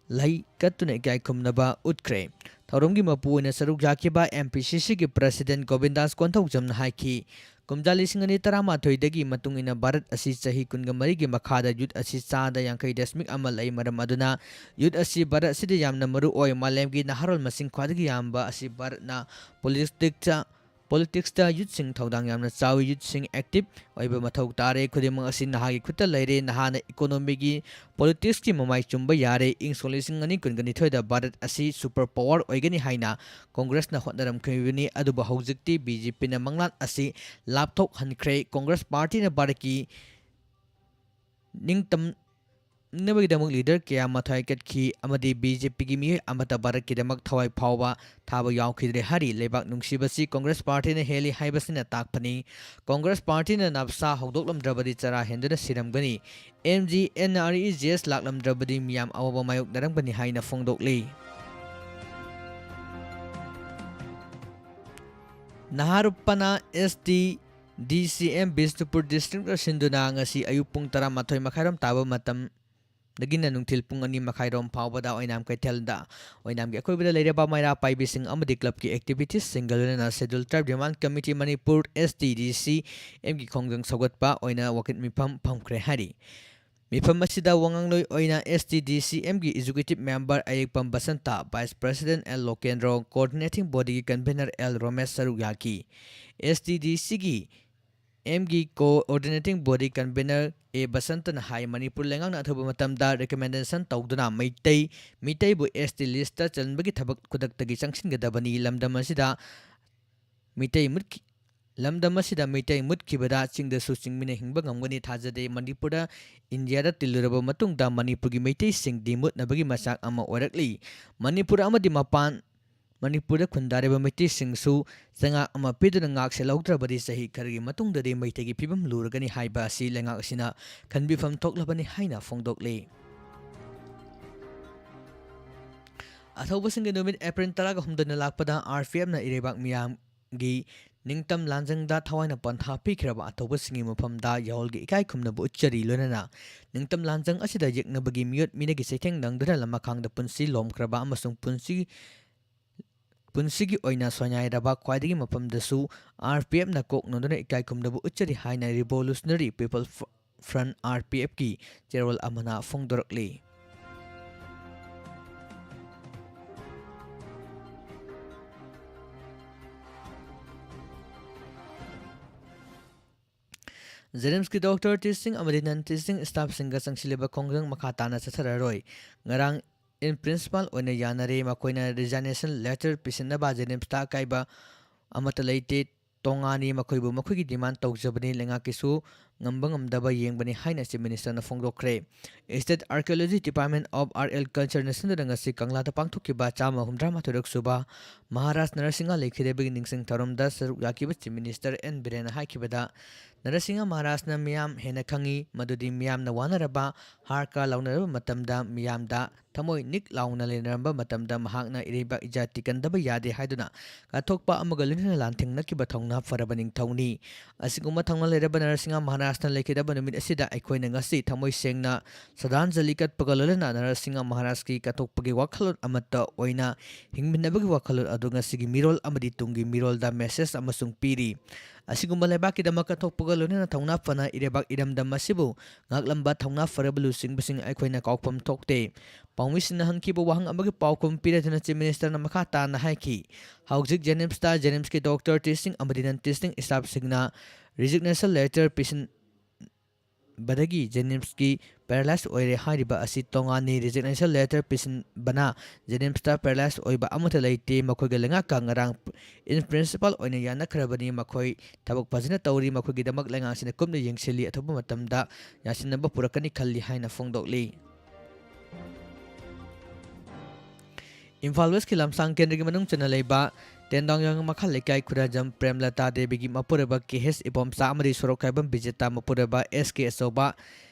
ꯂꯩ ꯀꯠꯇꯨꯅ ꯏꯀꯥꯏ ꯈꯨꯝꯅꯕ ꯎꯠꯈ꯭ꯔꯦ꯫ ꯊꯧꯔꯝꯒꯤ ꯃꯄꯨ ꯑꯣꯏꯅ ꯁꯔꯨꯛ ꯌꯥꯈꯤꯕ ꯑꯦꯝ ꯄꯤ ꯁꯤ ꯁꯤꯒꯤ ꯄ꯭ꯔꯁꯤꯗꯦꯟ ꯒꯣꯕꯤꯟꯗꯥꯁ ꯀꯣꯟꯊꯧꯖꯝꯅ ꯍꯥꯏꯈꯤ, ꯀꯨꯝꯖꯥ ꯂꯤꯁꯤꯡ ꯑꯅꯤ ꯇꯔꯥꯃꯥꯊꯣꯏꯗꯒꯤ ꯃꯇꯨꯡ ꯏꯟꯅ ꯚꯥꯔꯠ ꯑꯁꯤ ꯆꯍꯤ ꯀꯨꯟꯒ ꯃꯔꯤꯒꯤ ꯃꯈꯥꯗ ꯌꯨꯊ ꯑꯁꯤ ꯆꯥꯗ ꯌꯥꯡꯈꯩ ꯗꯁꯃꯤꯛ ꯑꯃ ꯂꯩ꯫ ꯃꯔꯝ ꯑꯗꯨꯅ ꯌꯨꯊ ꯑꯁꯤ ꯚꯥꯔꯠ ꯑꯁꯤꯗ ꯌꯥꯝꯅ ꯃꯔꯨ ꯑꯣꯏ꯫ ꯃꯥꯂꯦꯝꯒꯤ ꯅꯍꯥꯔꯣꯜ ꯃꯁꯤꯡ ꯈ꯭ꯋꯥꯏꯗꯒꯤ ꯌꯥꯝꯕ ꯑꯁꯤ ꯚꯥꯔꯠꯅ ꯄꯣꯂꯤꯇꯤꯛꯁꯇ ꯄꯣꯂꯤꯇꯤꯛꯁꯇ ꯌꯨꯊꯁꯤꯡ ꯊꯧꯗꯥꯡ ꯌꯥꯝꯅ ꯆꯥꯎꯏ꯫ ꯌꯨꯊꯁꯤꯡ ꯑꯦꯛꯇꯤꯚ ꯑꯣꯏꯕ ꯃꯊꯧ ꯇꯥꯔꯦ꯫ ꯈꯨꯗꯤꯡꯃꯛ ꯑꯁꯤ ꯅꯍꯥꯒꯤ ꯈꯨꯠꯇ ꯂꯩꯔꯦ꯫ ꯅꯍꯥꯅ ꯏꯀꯣꯅꯣꯃꯤꯒꯤ, ꯄꯣꯂꯤꯇꯤꯛꯁꯀꯤ ꯃꯃꯥꯏ ꯆꯨꯝꯕ ꯌꯥꯔꯦ꯫ ꯏꯪ ꯁꯣꯛ ꯂꯤꯁꯤꯡ ꯑꯅꯤ ꯀꯨꯟꯒ ꯅꯤꯊꯣꯏꯗ ꯚꯥꯔꯠ ꯑꯁꯤ ꯁꯨꯄꯔ ꯄꯥꯋꯔ ꯑꯣꯏꯒꯅꯤ ꯍꯥꯏꯅ ꯀꯣꯡꯒ꯭ꯔꯦꯁꯅ ꯍꯣꯠꯅꯔꯝꯈꯤꯕꯅꯤ꯫ ꯑꯗꯨꯕꯨ ꯍꯧꯖꯤꯛꯇꯤ ꯕꯤ ꯖꯦ ꯄꯤꯅ ꯃꯪꯂꯥꯟ ꯑꯁꯤ ꯂꯥꯞꯊꯣꯛꯍꯟꯈ꯭ꯔꯦ꯫ ꯀꯣꯡꯒ꯭ꯔꯦꯁ ꯄꯥꯔꯇꯤꯅ ꯚꯥꯔꯠꯀꯤ ꯅꯤꯡꯇꯝ-, ꯅꯕꯒꯤꯗꯃꯛ ꯂꯤꯗꯔ ꯀꯌꯥ ꯃꯊ꯭ꯋꯥꯏ ꯀꯠꯈꯤ ꯑꯃꯗꯤ ꯕꯤ ꯖꯦ ꯄꯤꯒꯤ ꯃꯤꯑꯣꯏ ꯑꯃꯠꯇ ꯚꯥꯔꯠꯀꯤꯗꯃꯛ ꯊꯋꯥꯏ ꯐꯥꯎꯕ ꯊꯥꯕ ꯌꯥꯎꯈꯤꯗ꯭ꯔꯦ ꯍꯥꯏꯔꯤ꯫ ꯂꯩꯕꯥꯛ ꯅꯨꯡꯁꯤꯕꯁꯤ ꯀꯣꯡꯒ꯭ꯔꯦꯁ ꯄꯥꯔꯇꯤꯅ ꯍꯦꯜꯂꯤ ꯍꯥꯏꯕꯁꯤꯅ ꯇꯥꯛꯄꯅꯤ꯫ ꯀꯣꯡꯒ꯭ꯔꯦꯁ ꯄꯥꯔꯇꯤꯅ ꯅꯞꯁꯥ ꯍꯧꯗꯣꯛꯂꯝꯗ꯭ꯔꯕꯗꯤ ꯆꯔꯥ ꯍꯦꯟꯗꯨꯅ ꯁꯤꯔꯝꯒꯅꯤ꯫ M G N R E G S ꯂꯥꯛꯂꯝꯗ꯭ꯔꯕꯗꯤ ꯃꯤꯌꯥꯝ ꯑꯋꯥꯕ ꯃꯥꯌꯣꯛꯅꯔꯝꯒꯅꯤ ꯍꯥꯏꯅ ꯐꯣꯡꯗꯣꯛꯂꯤ꯫ ꯅꯍꯥꯔꯨꯞꯄꯅ ꯑꯦꯁ ꯇꯤ ꯗꯤ ꯁꯤ ꯑꯦꯝ ꯕꯤꯁꯅꯨꯄꯨꯔ ꯗꯤꯁꯇ꯭ꯔꯤꯛꯇ ꯁꯤꯟꯗꯨꯅ ꯉꯁꯤ ꯑꯌꯨꯛ ꯄꯨꯡ ꯇꯔꯥꯃꯥꯊꯣꯏ ꯃꯈꯥꯏꯔꯣꯝ ꯇꯥꯕ ꯃꯇꯝꯗꯒꯤꯅ ꯅꯨꯡꯊꯤꯜ ꯄꯨꯡ ꯑꯅꯤ ꯃꯈꯥꯏꯔꯣꯝ ꯐꯥꯎꯕꯗ ꯑꯣꯏꯅꯥꯝ ꯀꯩꯊꯦꯜꯗ ꯑꯣꯏꯅꯥꯝꯒꯤ ꯑꯀꯣꯏꯕꯗ ꯂꯩꯔꯕ ꯃꯩꯔꯥ ꯄꯥꯏꯕꯤꯁꯤꯡ ꯑꯃꯗꯤ ꯀ꯭ꯂꯕꯀꯤ ꯑꯦꯛꯇꯤꯚꯤꯇꯤꯁꯁꯤꯡꯒ ꯂꯣꯏꯅꯅ ꯁꯦꯗ꯭ꯌꯨꯜ ꯇ꯭ꯔꯥꯏꯕ ꯗꯤꯃꯥꯟ ꯀꯃꯤꯇꯤ ꯃꯅꯤꯄꯨꯔ, ꯑꯦꯁ ꯇꯤ ꯗꯤ ꯁꯤ ꯑꯦꯝꯒꯤ ꯈꯣꯡꯖꯪ ꯁꯧꯒꯠꯄ ꯑꯣꯏꯅ ꯋꯥꯀꯠ ꯃꯤꯐꯝ ꯐꯝꯈ꯭ꯔꯦ ꯍꯥꯏꯔꯤ꯫ ꯃꯤꯐꯝ ꯑꯁꯤꯗ ꯋꯥꯉꯥꯡꯂꯣꯏ ꯑꯣꯏꯅ ꯑꯦꯁ ꯇꯤ ꯗꯤ ꯁꯤ ꯑꯦꯝꯒꯤ executive member Ayekpam Basanta, vice president L Lokendro, coordinating ꯕꯣꯗꯤꯒꯤ ꯀꯟꯚꯦꯅꯔ ꯑꯦꯜ ꯔꯣꯃꯦꯁ ꯁꯔꯨꯛ ꯌꯥꯈꯤ꯫ ꯑꯦꯁ ꯇꯤ ꯗꯤ ꯁꯤꯒꯤ ꯑꯦꯝꯒꯤ ꯀꯣꯑꯣꯔꯗꯤꯅꯦꯇꯤꯡ ꯕꯣꯗꯤ ꯀꯟꯚꯦꯅꯔ ꯑꯦ ꯕꯁꯟꯇꯅ ꯍꯥꯏ, ꯃꯅꯤꯄꯨꯔ ꯂꯩꯉꯥꯛꯅ ꯑꯊꯨꯕ ꯃꯇꯝꯗ ꯔꯤꯀꯃꯦꯟꯗꯦꯁꯟ ꯇꯧꯗꯨꯅ ꯃꯩꯇꯩ, ꯃꯤꯇꯩꯕꯨ ꯑꯦꯁ ꯇꯤ ꯂꯤꯁꯇ ꯆꯟꯕꯒꯤ ꯊꯕꯛ ꯈꯨꯗꯛꯇꯒꯤ ꯆꯪꯁꯤꯟꯒꯗꯕꯅꯤ꯫ ꯂꯝꯗꯝ ꯑꯁꯤꯗ ꯃꯤꯇꯩ ꯃꯨꯠꯈꯤ-, ꯂꯝꯗꯝ ꯑꯁꯤꯗ ꯃꯤꯇꯩ ꯃꯨꯠꯈꯤꯕꯗ ꯆꯤꯡꯗꯁꯨ ꯆꯤꯡꯃꯤꯅ ꯍꯤꯡꯕ ꯉꯝꯒꯅꯤ ꯊꯥꯖꯗꯦ꯫ ꯃꯅꯤꯄꯨꯔꯗ ꯏꯟꯗꯤꯌꯥꯗ ꯇꯤꯜꯂꯨꯔꯕ ꯃꯇꯨꯡꯗ ꯃꯅꯤꯄꯨꯔꯒꯤ ꯃꯩꯇꯩꯁꯤꯡꯗꯤ ꯃꯨꯠꯅꯕꯒꯤ ꯃꯆꯥꯛ ꯑꯃ ꯑꯣꯏꯔꯛꯂꯤ꯫ ꯃꯅꯤꯄꯨꯔ ꯑꯃꯗꯤ ꯃꯄꯥꯟ, ꯃꯅꯤꯄꯨꯔꯗ ꯈꯨꯟꯗꯥꯔꯤꯕ ꯃꯩꯇꯩꯁꯤꯡꯁꯨ ꯆꯩꯉꯥꯛ ꯑꯃ ꯄꯤꯗꯨꯅ ꯉꯥꯛ ꯁꯦꯜꯍꯧꯗ꯭ꯔꯕꯗꯤ ꯆꯍꯤ ꯈꯔꯒꯤ ꯃꯇꯨꯡꯗꯗꯤ ꯃꯩꯇꯩꯒꯤ ꯐꯤꯕꯝ ꯂꯨꯔꯒꯅꯤ ꯍꯥꯏꯕ ꯑꯁꯤ ꯂꯩꯉꯥꯛ ꯑꯁꯤꯅ ꯈꯟꯕꯤꯐꯝ ꯊꯣꯛꯂꯕꯅꯤ ꯍꯥꯏꯅ ꯐꯣꯡꯗꯣꯛꯂꯤ꯫ ꯑꯊꯧꯕꯁꯤꯡꯒꯤ ꯅꯨꯃꯤꯠ ꯑꯦꯄ꯭ꯔꯤꯜ ꯇꯔꯥꯒ ꯍꯨꯝꯗꯣꯏꯅ ꯂꯥꯛꯄꯗ ꯑꯥꯔ ꯄꯤ ꯑꯦꯐꯅ ꯏꯔꯩꯕꯥꯛ ꯃꯤꯌꯥꯝꯒꯤ ꯅꯤꯡꯇꯝ ꯂꯥꯟꯖꯪꯗ ꯊꯋꯥꯏꯅ ꯄꯟꯊꯥ ꯄꯤꯈ꯭ꯔꯕ ꯑꯊꯧꯕꯁꯤꯡꯒꯤ ꯃꯐꯝꯗ ꯌꯥꯑꯣꯜꯒꯤ ꯏꯀꯥꯏ ꯈꯨꯝꯅꯕ ꯎꯠꯆꯔꯤ꯫ ꯂꯣꯏꯅꯅ ꯅꯤꯡꯇꯝ ꯂꯥꯟꯖꯪ ꯑꯁꯤꯗ ꯌꯦꯛꯅꯕꯒꯤ ꯃꯤꯑꯣꯠ ꯃꯤꯅꯩꯒꯤ ꯆꯩꯊꯦꯡ ꯅꯪꯗꯨꯅ ꯂꯃꯈꯥꯡꯗ ꯄꯨꯟꯁꯤ ꯂꯣꯝꯈ꯭ꯔꯕ ꯑꯃꯁꯨꯡ ꯄꯨꯟꯁꯤ, ꯄꯨꯟꯁꯤꯒꯤ ꯑꯣꯏꯅ ꯁꯣꯏꯅꯥꯏꯔꯕ ꯈ꯭ꯋꯥꯏꯗꯒꯤ ꯃꯐꯝꯗꯁꯨ ꯑꯥꯔ ꯄꯤ ꯑꯦꯐꯅ ꯀꯣꯛ ꯅꯣꯟꯗꯨꯅ ꯏꯀꯥꯏ ꯈꯨꯝꯅꯕ ꯎꯠꯆꯔꯤ ꯍꯥꯏꯅ ꯔꯤꯚꯣꯂꯨꯁꯅꯔꯤ ꯄꯤꯄꯜ ꯐ-, ꯐ꯭ꯔꯟꯠ, ꯑꯥꯔ ꯄꯤ ꯑꯦꯐꯀꯤ ꯆꯦꯔꯣꯜ ꯑꯃꯅ ꯐꯣꯡꯗꯣꯔꯛꯂꯤ꯫ ꯖꯦꯅꯤꯝꯁꯀꯤ ꯗꯣꯛꯇꯔ, ꯇꯤꯆꯤꯡ ꯑꯃꯗꯤ ꯅꯟ ꯇꯤꯆꯤꯡ ꯁ꯭ꯇꯥꯐꯁꯤꯡꯒ ꯆꯪꯁꯤꯜꯂꯤꯕ ꯈꯣꯡꯖꯪ ꯃꯈꯥ ꯇꯥꯅ ꯆꯠꯊꯔꯔꯣꯏ꯫ ꯉꯔꯥꯡ ꯏꯟ ꯄ꯭ꯔꯤꯟꯁꯤꯄꯥꯜ ꯑꯣꯏꯅ ꯌꯥꯅꯔꯦ꯫ ꯃꯈꯣꯏꯅ ꯔꯤꯖꯥꯏꯅꯦꯁꯟ ꯂꯦꯇꯔ ꯄꯤꯁꯤꯟꯅꯕ ꯖꯦꯅꯤꯝꯁꯇ ꯑꯀꯥꯏꯕ ꯑꯃꯠꯇ ꯂꯩꯇꯦ꯫ ꯇꯣꯉꯥꯟꯅꯤ꯫ ꯃꯈꯣꯏꯕꯨ ꯃꯈꯣꯏꯒꯤ ꯗꯤꯃꯥꯟ ꯇꯧꯖꯕꯅꯤ꯫ ꯂꯩꯉꯥꯛꯀꯤꯁꯨ ꯉꯝꯕ ꯉꯝꯗꯕ ꯌꯦꯡꯕꯅꯤ ꯍꯥꯏꯅ Chief Minister ꯅ ꯐꯣꯡꯗꯣꯛꯈ꯭ꯔꯦ꯫ State Archaeology Department of R L Culture ꯅ ꯁꯤꯟꯗꯨꯅ ꯉꯁꯤ ꯀꯪꯂꯥꯗ ꯄꯥꯡꯊꯣꯛꯈꯤꯕ ꯆꯥꯝꯃ ꯍꯨꯝꯗ꯭ꯔꯥ ꯃꯥꯊꯣꯏꯔꯛ ꯁꯨꯕ ꯃꯍꯥꯔꯥꯖ ꯅꯔꯁꯤꯡꯍ ꯂꯩꯈꯤꯗꯕꯒꯤ ꯅꯤꯡꯁꯤꯡ ꯊꯧꯔꯝꯗ ꯁꯔꯨꯛ ꯌꯥꯈꯤꯕ Chief Minister N ꯕꯤꯔꯦꯟꯅ ꯍꯥꯏꯈꯤꯕꯗ, ꯅꯔꯁꯤꯡꯍ ꯃꯍꯥꯔꯥꯖꯅ ꯃꯤꯌꯥꯝ ꯍꯦꯟꯅ ꯈꯪꯏ, ꯃꯗꯨꯗꯤ ꯃꯤꯌꯥꯝꯅ ꯋꯥꯅꯔꯕ, ꯍꯥꯔ ꯀꯥ ꯂꯥꯎꯅꯔꯕ ꯃꯇꯝꯗ ꯃꯤꯌꯥꯝꯗ ꯊꯃꯣꯏ ꯅꯤꯛ ꯂꯥꯎꯅ ꯂꯩꯅꯔꯝꯕ ꯃꯇꯝꯗ ꯃꯍꯥꯛꯅ ꯏꯔꯩꯕꯥꯛ ꯏꯖꯥꯇꯤ ꯀꯟꯗꯕ ꯌꯥꯗꯦ ꯍꯥꯏꯗꯨꯅ ꯀꯠꯊꯣꯛꯄ ꯑꯃꯒ ꯂꯣꯏꯅꯅ ꯂꯥꯟꯊꯦꯡꯅꯈꯤꯕ ꯊꯧꯅꯥ ꯐꯔꯕ ꯅꯤꯡꯊꯧꯅꯤ꯫ ꯑꯁꯤꯒꯨꯝꯕ ꯊꯧꯅꯥ ꯂꯩꯔꯕ ꯅꯔꯁꯤꯡꯍ ꯃꯍꯥꯔꯥꯖꯅ ꯂꯩꯈꯤꯗꯕ ꯅꯨꯃꯤꯠ ꯑꯁꯤꯗ ꯑꯩꯈꯣꯏꯅ ꯉꯁꯤ ꯊꯃꯣꯏ ꯁꯦꯡꯅ ꯁ꯭ꯔꯗꯥꯟꯖꯂꯤ ꯀꯠꯄꯒ ꯂꯣꯏꯅꯅ ꯅꯔꯁꯤꯡꯍ ꯃꯍꯥꯔꯥꯖꯀꯤ ꯀꯠꯊꯣꯛꯄꯒꯤ ꯋꯥꯈꯜꯂꯣꯟ ꯑꯃꯠꯇ ꯑꯣꯏꯅ ꯍꯤꯡꯃꯤꯟꯅꯕꯒꯤ ꯋꯥꯈꯜꯂꯣꯟ ꯑꯗꯨ ꯉꯁꯤꯒꯤ ꯃꯤꯔꯣꯜ ꯑꯃꯗꯤ ꯇꯨꯡꯒꯤ ꯃꯤꯔꯣꯜꯗ message ꯑꯃꯁꯨꯡ ꯄꯤꯔꯤ꯫ ꯑꯁꯤꯒꯨꯝꯕ ꯂꯩꯕꯥꯛꯀꯤꯗꯃꯛ ꯀꯠꯊꯣꯛꯄꯒ ꯂꯣꯏꯅꯅ ꯊꯧꯅꯥ ꯐꯅ ꯏꯔꯩꯕꯥꯛ ꯏꯔꯝꯗꯝ ꯑꯁꯤꯕꯨ ꯉꯥꯛꯂꯝꯕ ꯊꯧꯅꯥ ꯐꯔꯕ ꯂꯨꯆꯤꯡꯕꯁꯤꯡ ꯑꯩꯈꯣꯏꯅ ꯀꯥꯎꯐꯝ ꯊꯣꯛꯇꯦ꯫ ꯄꯥꯎꯃꯤꯁꯤꯡꯅ ꯍꯪꯈꯤꯕ ꯋꯥꯍꯪ ꯑꯃꯒꯤ ꯄꯥꯎꯈꯨꯝ ꯄꯤꯔꯗꯨꯅ Chief Minister ꯅ ꯃꯈꯥ ꯇꯥꯅ ꯍꯥꯏꯈꯤ, ꯍꯧꯖꯤꯛ JNIMS ꯇ JNIMS ꯀꯤ doctor, teaching ꯑꯃꯗꯤ non teaching staff ꯁꯤꯡꯅ resignation letter ꯄꯤꯁꯤꯟꯕꯗꯒꯤ JNIMS ꯀꯤ paralyze ꯑꯣꯏꯔꯦ ꯍꯥꯏꯔꯤꯕ ꯑꯁꯤ ꯇꯣꯉꯥꯟꯅꯤ꯫ Resignation letter ꯄꯤꯁꯤꯟꯕꯅ JNIMS ꯇ paralyze ꯑꯣꯏꯕ ꯑꯃꯠꯇ ꯂꯩꯇꯦ꯫ ꯃꯈꯣꯏꯒꯤ ꯂꯩꯉꯥꯛꯀ ꯉꯔꯥꯡ in principle ꯑꯣꯏꯅ ꯌꯥꯅꯈ꯭ꯔꯕꯅꯤ꯫ ꯃꯈꯣꯏ ꯊꯕꯛ ꯐꯖꯅ ꯇꯧꯔꯤ꯫ ꯃꯈꯣꯏꯒꯤꯗꯃꯛ ꯂꯩꯉꯥꯛꯁꯤꯅ ꯀꯨꯞꯅ ꯌꯦꯡꯁꯤꯜꯂꯤ꯫ ꯑꯊꯨꯕ ꯃꯇꯝꯗ ꯌꯥꯁꯤꯟꯅꯕ ꯄꯨꯔꯛꯀꯅꯤ ꯈꯜꯂꯤ ꯍꯥꯏꯅ ꯐꯣꯡꯗꯣꯛꯂꯤ꯫ ꯏꯝꯐꯥꯜ West ꯀꯤ ꯂꯝꯁꯥꯡ ꯀꯦꯟꯗ꯭ꯔꯒꯤ ꯃꯅꯨꯡ ꯆꯟꯅ ꯂꯩꯕ ꯇꯦꯟꯗꯣꯡ ꯌꯥꯉꯥꯡ ꯃꯈꯥ ꯂꯩꯀꯥꯏ ꯈꯨꯔꯥꯖꯝ ꯄ꯭ꯔꯦꯝꯂꯇꯥ ꯗꯦꯕꯤꯒꯤ ꯃꯄꯨꯔꯣꯏꯕ ꯀꯦ ꯑꯦꯁ ꯏꯕꯣꯝꯆꯥ ꯑꯃꯗꯤ ꯁꯣꯔꯣꯛꯈꯥꯏꯕꯝ ꯕꯤꯖꯦꯇꯥ ꯃꯄꯨꯔꯣꯏꯕ ꯑꯦꯁ ꯀꯦ ꯑꯆꯧꯕ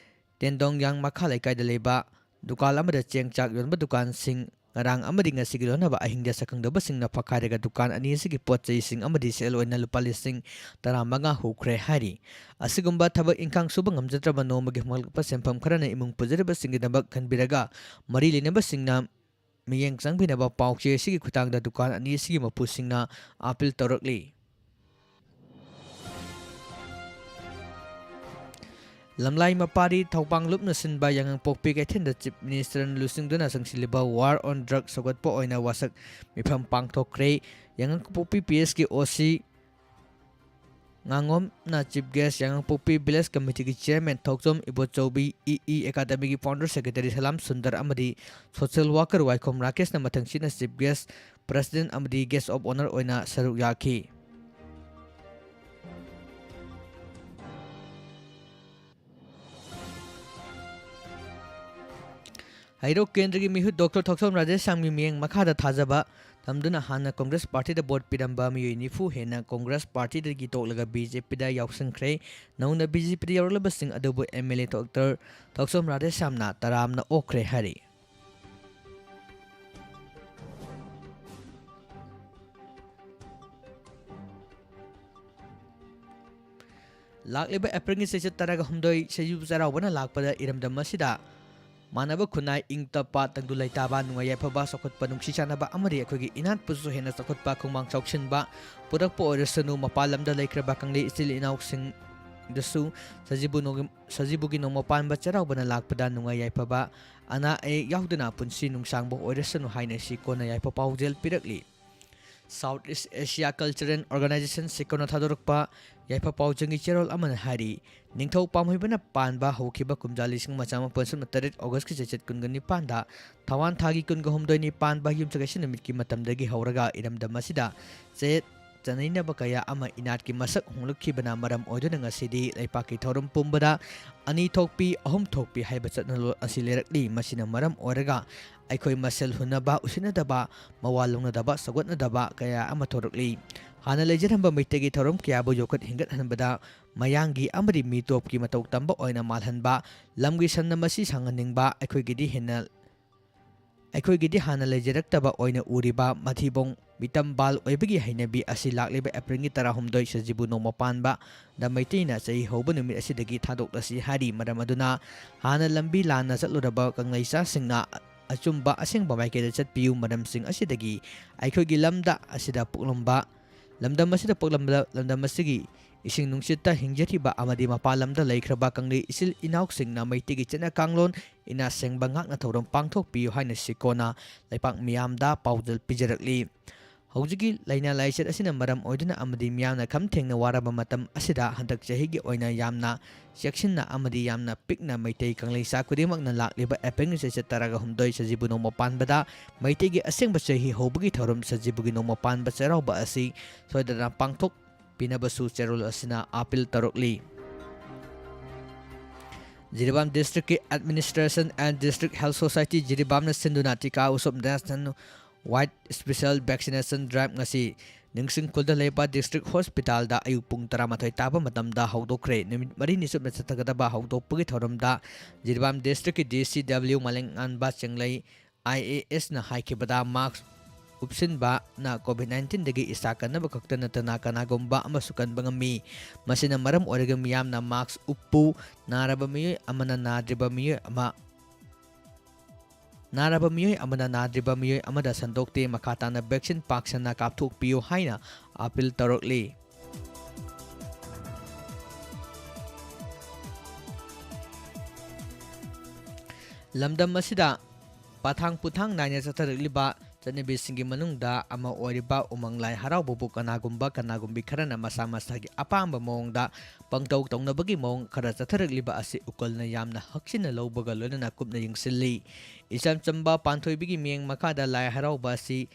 ꯇꯦꯟꯗꯣꯡ ꯌꯥꯡ ꯃꯈꯥ ꯂꯩꯀꯥꯏꯗ ꯂꯩꯕ ꯗꯨꯀꯥꯟ ꯑꯃꯗ ꯆꯦꯡ ꯆꯥꯛ ꯌꯣꯟꯕ ꯗꯨꯀꯥꯟꯁꯤꯡ ꯉꯔꯥꯡ ꯑꯃꯗꯤ ꯉꯁꯤꯒꯤ ꯂꯣꯟꯅꯕ ꯑꯍꯤꯡꯗ ꯁꯛꯈꯪꯗꯕꯁꯤꯡꯅ ꯐꯛꯈꯥꯏꯔꯒ ꯗꯨꯀꯥꯟ ꯑꯅꯤ ꯑꯁꯤꯒꯤ ꯄꯣꯠ ꯆꯩꯁꯤꯡ ꯑꯃꯗꯤ ꯁꯦꯜ ꯑꯣꯏꯅ ꯂꯨꯄꯥ ꯂꯤꯁꯤꯡ ꯇꯔꯥꯃꯉꯥ ꯍꯨꯈ꯭ꯔꯦ ꯍꯥꯏꯔꯤ꯫ ꯑꯁꯤꯒꯨꯝꯕ ꯊꯕꯛ ꯏꯪꯈꯥꯡ ꯁꯨꯕ ꯉꯝꯖꯗ꯭ꯔꯕ ꯅꯣꯡꯃꯒꯤ ꯐꯪꯂꯛꯄ ꯁꯦꯟꯐꯝ ꯈꯔꯅ ꯏꯃꯨꯡ ꯄꯨꯖꯔꯤꯕꯁꯤꯡꯒꯤꯗꯃꯛ ꯈꯟꯕꯤꯔꯒ ꯃꯔꯤ ꯂꯩꯅꯕꯁꯤꯡꯅ ꯃꯤꯠꯌꯦꯡ ꯆꯪꯕꯤꯅꯕ ꯄꯥꯎꯆꯦ ꯑꯁꯤꯒꯤ ꯈꯨꯠꯊꯥꯡꯗ ꯗꯨꯀꯥꯟ ꯑꯅꯤ ꯑꯁꯤꯒꯤ ꯃꯄꯨꯁꯤꯡꯅ ꯑꯥꯄꯤꯜ ꯇꯧꯔꯛꯂꯤ꯫ ꯂꯝꯂꯥꯏ ꯃꯄꯥꯔꯤ ꯊꯧꯕꯥꯡ ꯂꯨꯞꯅ ꯁꯤꯟꯕ ꯌꯥꯉꯥꯡꯄꯣꯛꯄꯤ ꯀꯩꯊꯦꯜꯗ Chief Minister ꯅ ꯂꯨꯆꯤꯡꯗꯨꯅ ꯆꯪꯁꯤꯜꯂꯤꯕ War on Drug ꯁꯧꯒꯠꯄ ꯑꯣꯏꯅ ꯋꯥꯁꯛ ꯃꯤꯐꯝ ꯄꯥꯡꯊꯣꯛꯈ꯭ꯔꯦ꯫ ꯌꯥꯉꯥꯡꯄꯣꯛꯄꯤ P H ꯀꯤ O C ꯉꯥꯉꯣꯝꯅ Chief Guest, ꯌꯥꯉꯥꯡꯄꯣꯛꯄꯤ Village Committee ꯒꯤ Chairman Thouchom ꯏꯕꯣꯆꯧꯕꯤ, E E Academy ꯒꯤ Founder Secretary ꯁꯂꯥꯝ ꯁꯨꯟꯗꯔ ꯑꯃꯗꯤ Social Worker ꯋꯥꯏꯈꯣꯝ ꯔꯥꯀꯦꯁꯅ ꯃꯊꯪꯁꯤꯠꯅ Chief Guest, President ꯑꯃꯗꯤ Guest of Honour ꯑꯣꯏꯅ ꯁꯔꯨꯛ ꯌꯥꯈꯤ꯫ ꯍꯩꯔꯣꯛ ꯀꯦꯟꯗ꯭ꯔꯒꯤ ꯃꯤꯍꯨꯠ ꯗꯣꯛꯇꯔ ꯊꯣꯛꯆꯣꯝ ꯔꯥꯙꯦꯁ꯭ꯌꯥꯝꯒꯤ ꯃꯤꯠꯌꯦꯡ ꯃꯈꯥꯗ ꯊꯥꯖꯕ ꯊꯝꯗꯨꯅ ꯍꯥꯟꯅ ꯀꯣꯡꯒ꯭ꯔꯦꯁ ꯄꯥꯔꯇꯤꯗ ꯚꯣꯠ ꯄꯤꯔꯝꯕ ꯃꯤꯑꯣꯏ ꯅꯤꯐꯨ ꯍꯦꯟꯅ ꯀꯣꯡꯒ꯭ꯔꯦꯁ ꯄꯥꯔꯇꯤꯗꯒꯤ ꯇꯣꯛꯂꯒ ꯕꯤ ꯖꯦ ꯄꯤꯗ ꯌꯥꯎꯁꯤꯟꯈ꯭ꯔꯦ꯫ ꯅꯧꯅ ꯕꯤ ꯖꯦ ꯄꯤꯗ ꯌꯥꯎꯔꯛꯂꯕꯁꯤꯡ ꯑꯗꯨꯕꯨ ꯑꯦꯝ ꯑꯦꯜ ꯑꯦ ꯗꯣꯛꯇꯔ ꯊꯣꯛꯆꯣꯝ ꯔꯥꯙꯦꯁ꯭ꯌꯥꯝꯅ ꯇꯔꯥꯝꯅ ꯑꯣꯛꯈ꯭ꯔꯦ ꯍꯥꯏꯔꯤ꯫ ꯂꯥꯛꯂꯤꯕ ꯑꯦꯄ꯭ꯔꯤꯜꯒꯤ ꯆꯩꯆꯠ ꯇꯔꯥꯒ ꯍꯨꯝꯗꯣꯏ ꯁꯖꯤꯕꯨ ꯆꯩꯔꯥꯎꯕꯅ ꯂꯥꯛꯄꯗ ꯏꯔꯝꯗꯝ ꯑꯁꯤꯗ ꯃꯥꯟꯅꯕ ꯈꯨꯟꯅꯥꯏ, ꯏꯪ ꯇꯞꯄ, ꯇꯪꯗꯨ ꯂꯩꯇꯥꯕ, ꯅꯨꯡꯉꯥꯏ ꯌꯥꯏꯐꯕ, ꯆꯥꯎꯈꯠꯄ, ꯅꯨꯡꯁꯤ ꯆꯥꯟꯅꯕ ꯑꯃꯗꯤ ꯑꯩꯈꯣꯏꯒꯤ ꯏꯅꯥꯠꯄꯨꯁꯨ ꯍꯦꯟꯅ ꯆꯥꯎꯈꯠꯄ, ꯈꯣꯡꯃꯥꯡ ꯆꯥꯎꯁꯤꯟꯕ ꯄꯨꯔꯛꯄ ꯑꯣꯏꯔꯁꯅꯨ, ꯃꯄꯥꯟ ꯂꯝꯗ ꯂꯩꯈ꯭ꯔꯕ ꯀꯪꯂꯩ ꯏꯆꯤꯜ ꯏꯅꯥꯎꯁꯤꯡꯗꯁꯨ ꯁꯖꯤꯕꯨ ꯅꯣꯡ-, ꯁꯖꯤꯕꯨꯒꯤ ꯅꯣꯡꯃ ꯄꯥꯟꯕ ꯆꯩꯔꯥꯎꯕꯅ ꯂꯥꯛꯄꯗ ꯅꯨꯡꯉꯥꯏ ꯌꯥꯏꯐꯕ, ꯑꯅꯥ ꯑꯌꯦꯛ ꯌꯥꯎꯗꯅ ꯄꯨꯟꯁꯤ ꯅꯨꯡꯁꯥꯡꯕ ꯑꯣꯏꯔꯁꯅꯨ ꯍꯥꯏꯅ ꯁꯤ ꯀꯣꯟꯅ ꯌꯥꯏꯐ ꯄꯥꯎꯖꯦꯜ ꯄꯤꯔꯛꯂꯤ꯫ South East Asia Cultural Organization ꯁꯤꯀꯣꯅ ꯊꯥꯗꯣꯔꯛꯄ ꯌꯥꯏꯐ ꯄꯥꯎꯖꯦꯜꯒꯤ ꯆꯦꯔꯣꯜ ꯑꯃꯅ ꯍꯥꯏꯔꯤ, ꯅꯤꯡꯊꯧ ꯄꯥꯝꯍꯩꯕꯅ ꯄꯥꯟꯕ ꯍꯧꯈꯤꯕ ꯀꯨꯝꯖꯥ ꯂꯤꯁꯤꯡ ꯑꯃ ꯆꯥꯃꯥꯄꯜ ꯁꯨꯞꯅ ꯇꯔꯦꯠ August ꯀꯤ ꯆꯩꯆꯠ ꯀꯨꯟꯒ ꯅꯤꯄꯥꯟꯗ ꯊꯥꯋꯥꯟ ꯊꯥꯒꯤ ꯀꯨꯟꯒ ꯍꯨꯝꯗꯣꯏꯅꯤ ꯄꯥꯟꯕ ꯌꯨꯝꯁꯀꯩꯁ ꯅꯨꯃꯤꯠꯀꯤ ꯃꯇꯝꯗꯒꯤ ꯍꯧꯔꯒ ꯏꯔꯝꯗꯝ ꯑꯁꯤꯗ ꯆꯌꯦꯠ ꯆꯅꯩꯅꯕ ꯀꯌꯥ ꯑꯃ ꯏꯅꯥꯠꯀꯤ ꯃꯁꯛ ꯍꯣꯡꯂꯛꯈꯤꯕꯅ ꯃꯔꯝ ꯑꯣꯏꯗꯨꯅ ꯉꯁꯤꯗꯤ ꯂꯩꯄꯥꯛꯀꯤ ꯊꯧꯔꯝ ꯄꯨꯝꯕꯗ ꯑꯅꯤ ꯊꯣꯛꯄꯤ, ꯑꯍꯨꯝ ꯊꯣꯛꯄꯤ ꯍꯥꯏꯕ ꯆꯠꯅꯂꯣꯟ ꯑꯁꯤ ꯂꯩꯔꯛꯂꯤ꯫ ꯃꯁꯤꯅ ꯃꯔꯝ ꯑꯣꯏꯔꯒ ꯑꯩꯈꯣꯏ ꯃꯁꯦꯜ ꯍꯨꯟꯅꯕ, ꯎꯁꯤꯠꯅꯗꯕ, ꯃꯋꯥ ꯂꯧꯅꯗꯕ, ꯁꯧꯒꯠꯅꯗꯕ ꯀꯌꯥ ꯑꯃ ꯊꯣꯔꯛꯂꯤ꯫ ꯍꯥꯟꯅ ꯂꯩꯖꯔꯝꯕ ꯃꯩꯇꯩꯒꯤ ꯊꯧꯔꯝ ꯀꯌꯥꯕꯨ ꯌꯣꯛꯈꯠ ꯍꯤꯡꯒꯠꯍꯟꯕꯗ ꯃꯌꯥꯡꯒꯤ ꯑꯃꯗꯤ ꯃꯤꯇꯣꯞꯀꯤ ꯃꯇꯧ ꯇꯝꯕ ꯑꯣꯏꯅ ꯃꯥꯜꯍꯟꯕ, ꯂꯝꯒꯤ ꯁꯟꯅ ꯃꯁꯤ ꯁꯥꯡꯍꯟꯅꯤꯡꯕ, ꯑꯩꯈꯣꯏꯒꯤꯗꯤ ꯍꯦꯟꯅ, ꯑꯩꯈꯣꯏꯒꯤꯗꯤ ꯍꯥꯟꯅ ꯂꯩꯖꯔꯛꯇꯕ ꯑꯣꯏꯅ ꯎꯔꯤꯕ ꯃꯊꯤꯕꯣꯡ ꯃꯤꯇꯝ ꯕꯥꯜ ꯑꯣꯏꯕꯒꯤ ꯍꯩꯅꯕꯤ ꯑꯁꯤ ꯂꯥꯛꯂꯤꯕ ꯑꯦꯄ꯭ꯔꯤꯜꯒꯤ ꯇꯔꯥꯍꯨꯝꯗꯣꯏ ꯁꯖꯤꯕꯨ ꯅꯣꯡꯃ ꯄꯥꯟꯕꯗ ꯃꯩꯇꯩꯅ ꯆꯍꯤ ꯍꯧꯕ ꯅꯨꯃꯤꯠ ꯑꯁꯤꯗꯒꯤ ꯊꯥꯗꯣꯛꯂꯁꯤ ꯍꯥꯏꯔꯤ꯫ ꯃꯔꯝ ꯑꯗꯨꯅ ꯍꯥꯟꯅ ꯂꯝꯕꯤ ꯂꯥꯟꯅ ꯆꯠꯂꯨꯔꯕ ꯀꯪꯂꯩꯆꯥꯁꯤꯡꯅ ꯑꯆꯨꯝꯕ ꯑꯁꯦꯡꯕ ꯃꯥꯏꯀꯩꯗ ꯆꯠꯄꯤꯌꯨ꯫ ꯃꯔꯝꯁꯤꯡ ꯑꯁꯤꯗꯒꯤ ꯑꯩꯈꯣꯏꯒꯤ ꯂꯝꯗ ꯑꯁꯤꯗ ꯄꯣꯛꯂꯝꯕ, ꯂꯝꯗꯝ ꯑꯁꯤꯗ ꯄꯣꯛꯂꯝꯕ, ꯂꯝꯗꯝ ꯑꯁꯤꯒꯤ ꯏꯁꯤꯡ ꯅꯨꯡꯁꯤꯠꯇ ꯍꯤꯡꯖꯔꯤꯕ ꯑꯃꯗꯤ ꯃꯄꯥꯟ ꯂꯝꯗ ꯂꯩꯈ꯭ꯔꯕ ꯀꯪꯂꯩ ꯏꯆꯤꯜ ꯏꯅꯥꯎꯁꯤꯡꯅ ꯃꯩꯇꯩꯒꯤ ꯆꯠꯅ ꯀꯥꯡꯂꯣꯟ, ꯏꯅꯥꯠ ꯁꯦꯡꯕ ꯉꯥꯛꯅ ꯊꯧꯔꯝ ꯄꯥꯡꯊꯣꯛꯄꯤꯌꯨ ꯍꯥꯏꯅ ꯁꯤꯀꯣꯅ ꯂꯩꯄꯥꯛ ꯃꯤꯌꯥꯝꯗ ꯄꯥꯎꯖꯦꯜ ꯄꯤꯖꯔꯛꯂꯤ꯫ ꯍꯧꯖꯤꯛꯀꯤ ꯂꯥꯏꯅꯥ ꯂꯥꯏꯆꯠ ꯑꯁꯤꯅ ꯃꯔꯝ ꯑꯣꯏꯗꯨꯅ ꯑꯃꯗꯤ ꯃꯤꯌꯥꯝꯅ ꯈꯝ ꯊꯦꯡꯅ ꯋꯥꯔꯕ ꯃꯇꯝ ꯑꯁꯤꯗ ꯍꯟꯗꯛ ꯆꯍꯤꯒꯤ ꯑꯣꯏꯅ ꯌꯥꯝꯅ ꯆꯦꯛꯁꯤꯟꯅ ꯑꯃꯗꯤ ꯌꯥꯝꯅ ꯄꯤꯛꯅ ꯃꯩꯇꯩ ꯀꯪꯂꯩꯆꯥ ꯈꯨꯗꯤꯡꯃꯛꯅ ꯂꯥꯛꯂꯤꯕ ꯑꯦꯄ꯭ꯔꯤꯜꯒꯤ ꯆꯩꯆꯠ ꯇꯔꯥꯒ ꯍꯨꯝꯗꯣꯏ ꯁꯖꯤꯕꯨ ꯅꯣꯡꯃ ꯄꯥꯟꯕꯗ ꯃꯩꯇꯩꯒꯤ ꯑꯁꯦꯡꯕ ꯆꯍꯤ ꯍꯧꯕꯒꯤ ꯊꯧꯔꯝ ꯁꯖꯤꯕꯨꯒꯤ ꯅꯣꯡꯃ ꯄꯥꯟꯕ ꯆꯩꯔꯥꯎꯕ ꯑꯁꯤ ꯁꯣꯏꯗꯅ ꯄꯥꯡꯊꯣꯛꯄꯤꯅꯕꯁꯨ ꯆꯦꯔꯣꯜ ꯑꯁꯤꯅ ꯑꯥꯄꯤꯜ ꯇꯧꯔꯛꯂꯤ꯫ ꯖꯤꯔꯤꯕꯥꯝ ꯗꯤꯁꯇ꯭ꯔꯤꯛꯀꯤ Administration and District Health Society ꯖꯤꯔꯤꯕꯥꯝꯅ ꯁꯤꯟꯗꯨꯅ ꯇꯤꯀꯥ ꯎꯁꯨꯞ Nationwide Special Vaccination Drive ꯉꯁꯤ ꯅꯤꯡꯁꯤꯡ ꯈꯨꯜꯗ ꯂꯩꯕ ꯗꯤꯁꯇ꯭ꯔꯤꯛ ꯍꯣꯁꯄꯤꯇꯥꯜꯗ ꯑꯌꯨꯛ ꯄꯨꯡ ꯇꯔꯥꯃꯥꯊꯣꯏ ꯇꯥꯕ ꯃꯇꯝꯗ ꯍꯧꯗꯣꯛꯈ꯭ꯔꯦ꯫ ꯅꯨꯃꯤꯠ ꯃꯔꯤꯅꯤ ꯆꯨꯞꯅ ꯆꯠꯊꯒꯗꯕ ꯍꯧꯗꯣꯛꯄꯒꯤ ꯊꯧꯔꯝꯗ ꯖꯤꯔꯤꯕꯥꯝ ꯗꯤꯁꯇ꯭ꯔꯤꯛꯀꯤ D C W ꯃꯂꯦꯡꯉꯥꯟꯕ ꯆꯦꯡꯂꯩ I A S ꯅ ꯍꯥꯏꯈꯤꯕꯗ, mask ꯎꯞꯁꯤꯟꯕꯅ COVID nineteen ꯗꯒꯤ ꯏꯁꯥ ꯀꯟꯅꯕ ꯈꯛꯇ ꯅꯠꯇꯅ ꯀꯅꯥꯒꯨꯝꯕ ꯑꯃꯁꯨ ꯀꯟꯕ ꯉꯝꯃꯤ꯫ ꯃꯁꯤꯅ ꯃꯔꯝ ꯑꯣꯏꯔꯒ ꯃꯤꯌꯥꯝꯅ mask ꯎꯞꯄꯨ, ꯅꯥꯔꯕ ꯃꯤꯑꯣꯏ ꯑꯃꯅ ꯅꯥꯗ꯭ꯔꯤꯕ ꯃꯤꯑꯣꯏ ꯑꯃ, ꯅꯥꯔꯕ ꯃꯤꯑꯣꯏ ꯑꯃꯅ ꯅꯥꯗ꯭ꯔꯤꯕ ꯃꯤꯑꯣꯏ ꯑꯃꯗ ꯁꯟꯗꯣꯛꯇꯦ, ꯃꯈꯥ ꯇꯥꯅ vaccine ꯄꯥꯛ ꯁꯟꯅ ꯀꯥꯞꯊꯣꯛꯄꯤꯌꯨ ꯍꯥꯏꯅ appeal ꯇꯧꯔꯛꯂꯤ꯫ ꯂꯝꯗꯝ ꯑꯁꯤꯗ ꯄꯥꯊꯥꯡ ꯄꯨꯊꯥꯡ ꯅꯥꯏꯅ ꯆꯠꯊꯔꯛꯂꯤꯕ ꯆꯠꯅꯕꯤꯁꯤꯡꯒꯤ ꯃꯅꯨꯡꯗ ꯑꯃ ꯑꯣꯏꯔꯤꯕ ꯎꯃꯪ ꯂꯥꯏ ꯍꯔꯥꯎꯕꯕꯨ ꯀꯅꯥꯒꯨꯝꯕ ꯀꯅꯥꯒꯨꯝꯕꯤ ꯈꯔꯅ ꯃꯁꯥ ꯃꯁꯥꯒꯤ ꯑꯄꯥꯝꯕ ꯃꯑꯣꯡꯗ ꯄꯪꯇꯧ ꯇꯧꯅꯕꯒꯤ ꯃꯑꯣꯡ ꯈꯔ ꯆꯠꯊꯔꯛꯂꯤꯕ ꯑꯁꯤ ꯎꯀꯜꯅ ꯌꯥꯝꯅ ꯍꯛꯆꯤꯟꯅ ꯂꯧꯕꯒ ꯂꯣꯏꯅꯅ ꯀꯨꯞꯅ ꯌꯦꯡꯁꯤꯜꯂꯤ꯫ ꯏꯆꯝ ꯆꯝꯕ ꯄꯥꯟꯊꯣꯏꯕꯤꯒꯤ ꯃꯤꯠꯌꯦꯡ ꯃꯈꯥꯗ ꯂꯥꯏ ꯍꯔꯥꯎꯕ ꯑꯁꯤ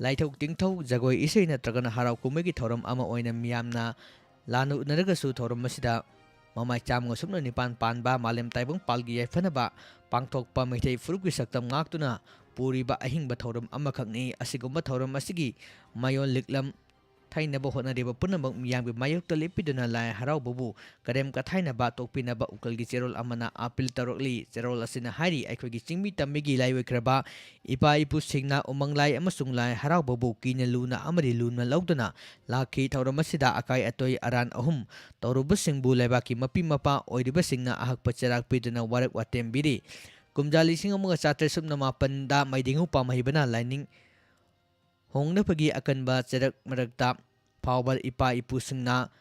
ꯂꯥꯏꯊꯧ ꯇꯤꯡꯊꯧ, ꯖꯒꯣꯏ ꯏꯁꯩ ꯅꯠꯇ꯭ꯔꯒꯅ ꯍꯔꯥꯎ ꯀꯨꯝꯍꯩꯒꯤ ꯊꯧꯔꯝ ꯑꯃ ꯑꯣꯏꯅ ꯃꯤꯌꯥꯝꯅ ꯂꯥꯟꯅ ꯎꯅꯔꯒꯁꯨ, ꯊꯧꯔꯝ ꯑꯁꯤꯗ ꯃꯃꯥꯏ ꯆꯥꯝꯃꯒ ꯁꯨꯞꯅ ꯅꯤꯄꯥꯟ ꯄꯥꯟꯕ ꯃꯥꯂꯦꯝ ꯇꯥꯏꯕꯪꯄꯥꯜꯒꯤ ꯌꯥꯏꯐꯅꯕ ꯄꯥꯡꯊꯣꯛꯄ ꯃꯩꯇꯩ ꯐꯨꯔꯨꯞꯀꯤ ꯁꯛꯇꯝ ꯉꯥꯛꯇꯨꯅ ꯄꯨꯔꯤꯕ ꯑꯍꯤꯡꯕ ꯊꯧꯔꯝ ꯑꯃꯈꯛꯅꯤ꯫ ꯑꯁꯤꯒꯨꯝꯕ ꯊꯧꯔꯝ ꯑꯁꯤꯒꯤ ꯃꯌꯣꯜ ꯂꯤꯛꯂꯝ ꯊꯩꯅꯕ ꯍꯣꯠꯅꯔꯤꯕ ꯄꯨꯝꯅꯃꯛ ꯃꯤꯌꯥꯝꯒꯤ ꯃꯥꯌꯣꯛꯇ ꯂꯦꯞꯄꯤꯗꯨꯅ ꯂꯥꯏ ꯍꯔꯥꯎꯕꯕꯨ ꯀꯔꯦꯝ ꯀꯊꯥꯏꯅꯕ ꯇꯣꯛꯄꯤꯅꯕ ꯎꯀꯜꯒꯤ ꯆꯦꯔꯣꯜ ꯑꯃꯅ appeal ꯇꯧꯔꯛꯂꯤ꯫ ꯆꯦꯔꯣꯜ ꯑꯁꯤꯅ ꯍꯥꯏꯔꯤ, ꯑꯩꯈꯣꯏꯒꯤ ꯆꯤꯡꯃꯤ ꯇꯝꯃꯤꯒꯤ ꯂꯥꯏꯑꯣꯏꯈ꯭ꯔꯕ ꯏꯄꯥ ꯏꯄꯨꯁꯤꯡꯅ ꯎꯃꯪ ꯂꯥꯏ ꯑꯃꯁꯨꯡ ꯂꯥꯏ ꯍꯔꯥꯎꯕꯕꯨ ꯀꯤꯅ ꯂꯨꯅ ꯑꯃꯗꯤ ꯂꯨꯅ ꯂꯧꯗꯨꯅ ꯂꯥꯛꯈꯤ꯫ ꯊꯧꯔꯝ ꯑꯁꯤꯗ ꯑꯀꯥꯏ ꯑꯇꯣꯏ ꯑꯔꯥꯟ ꯑꯍꯨꯝ ꯇꯧꯔꯨꯕꯁꯤꯡꯕꯨ ꯂꯩꯕꯥꯛꯀꯤ ꯃꯄꯤ ꯃꯄꯥ ꯑꯣꯏꯔꯤꯕꯁꯤꯡꯅ ꯑꯍꯛꯄ ꯆꯩꯔꯥꯛ ꯄꯤꯗꯨꯅ ꯋꯥꯔꯛ ꯋꯥꯇꯦꯝ ꯄꯤꯔꯤ꯫ ꯀꯨꯝꯖꯥ ꯂꯤꯁꯤꯡ ꯑꯃꯒ ꯆꯥꯇ꯭ꯔꯦꯠ ꯁꯨꯞꯅ ꯃꯥꯄꯟꯗ ꯃꯩꯗꯤꯡꯉꯨ ꯄꯥꯝꯍꯩꯕꯅ ꯂꯥꯏꯅꯤꯡ ꯍꯣꯡꯅꯕꯒꯤ ꯑꯀꯟꯕ ꯆꯩꯔꯛ ꯃꯔꯛꯇ ꯐꯥꯎꯕ ꯏꯄꯥ ꯏꯄꯨꯁꯤꯡꯅ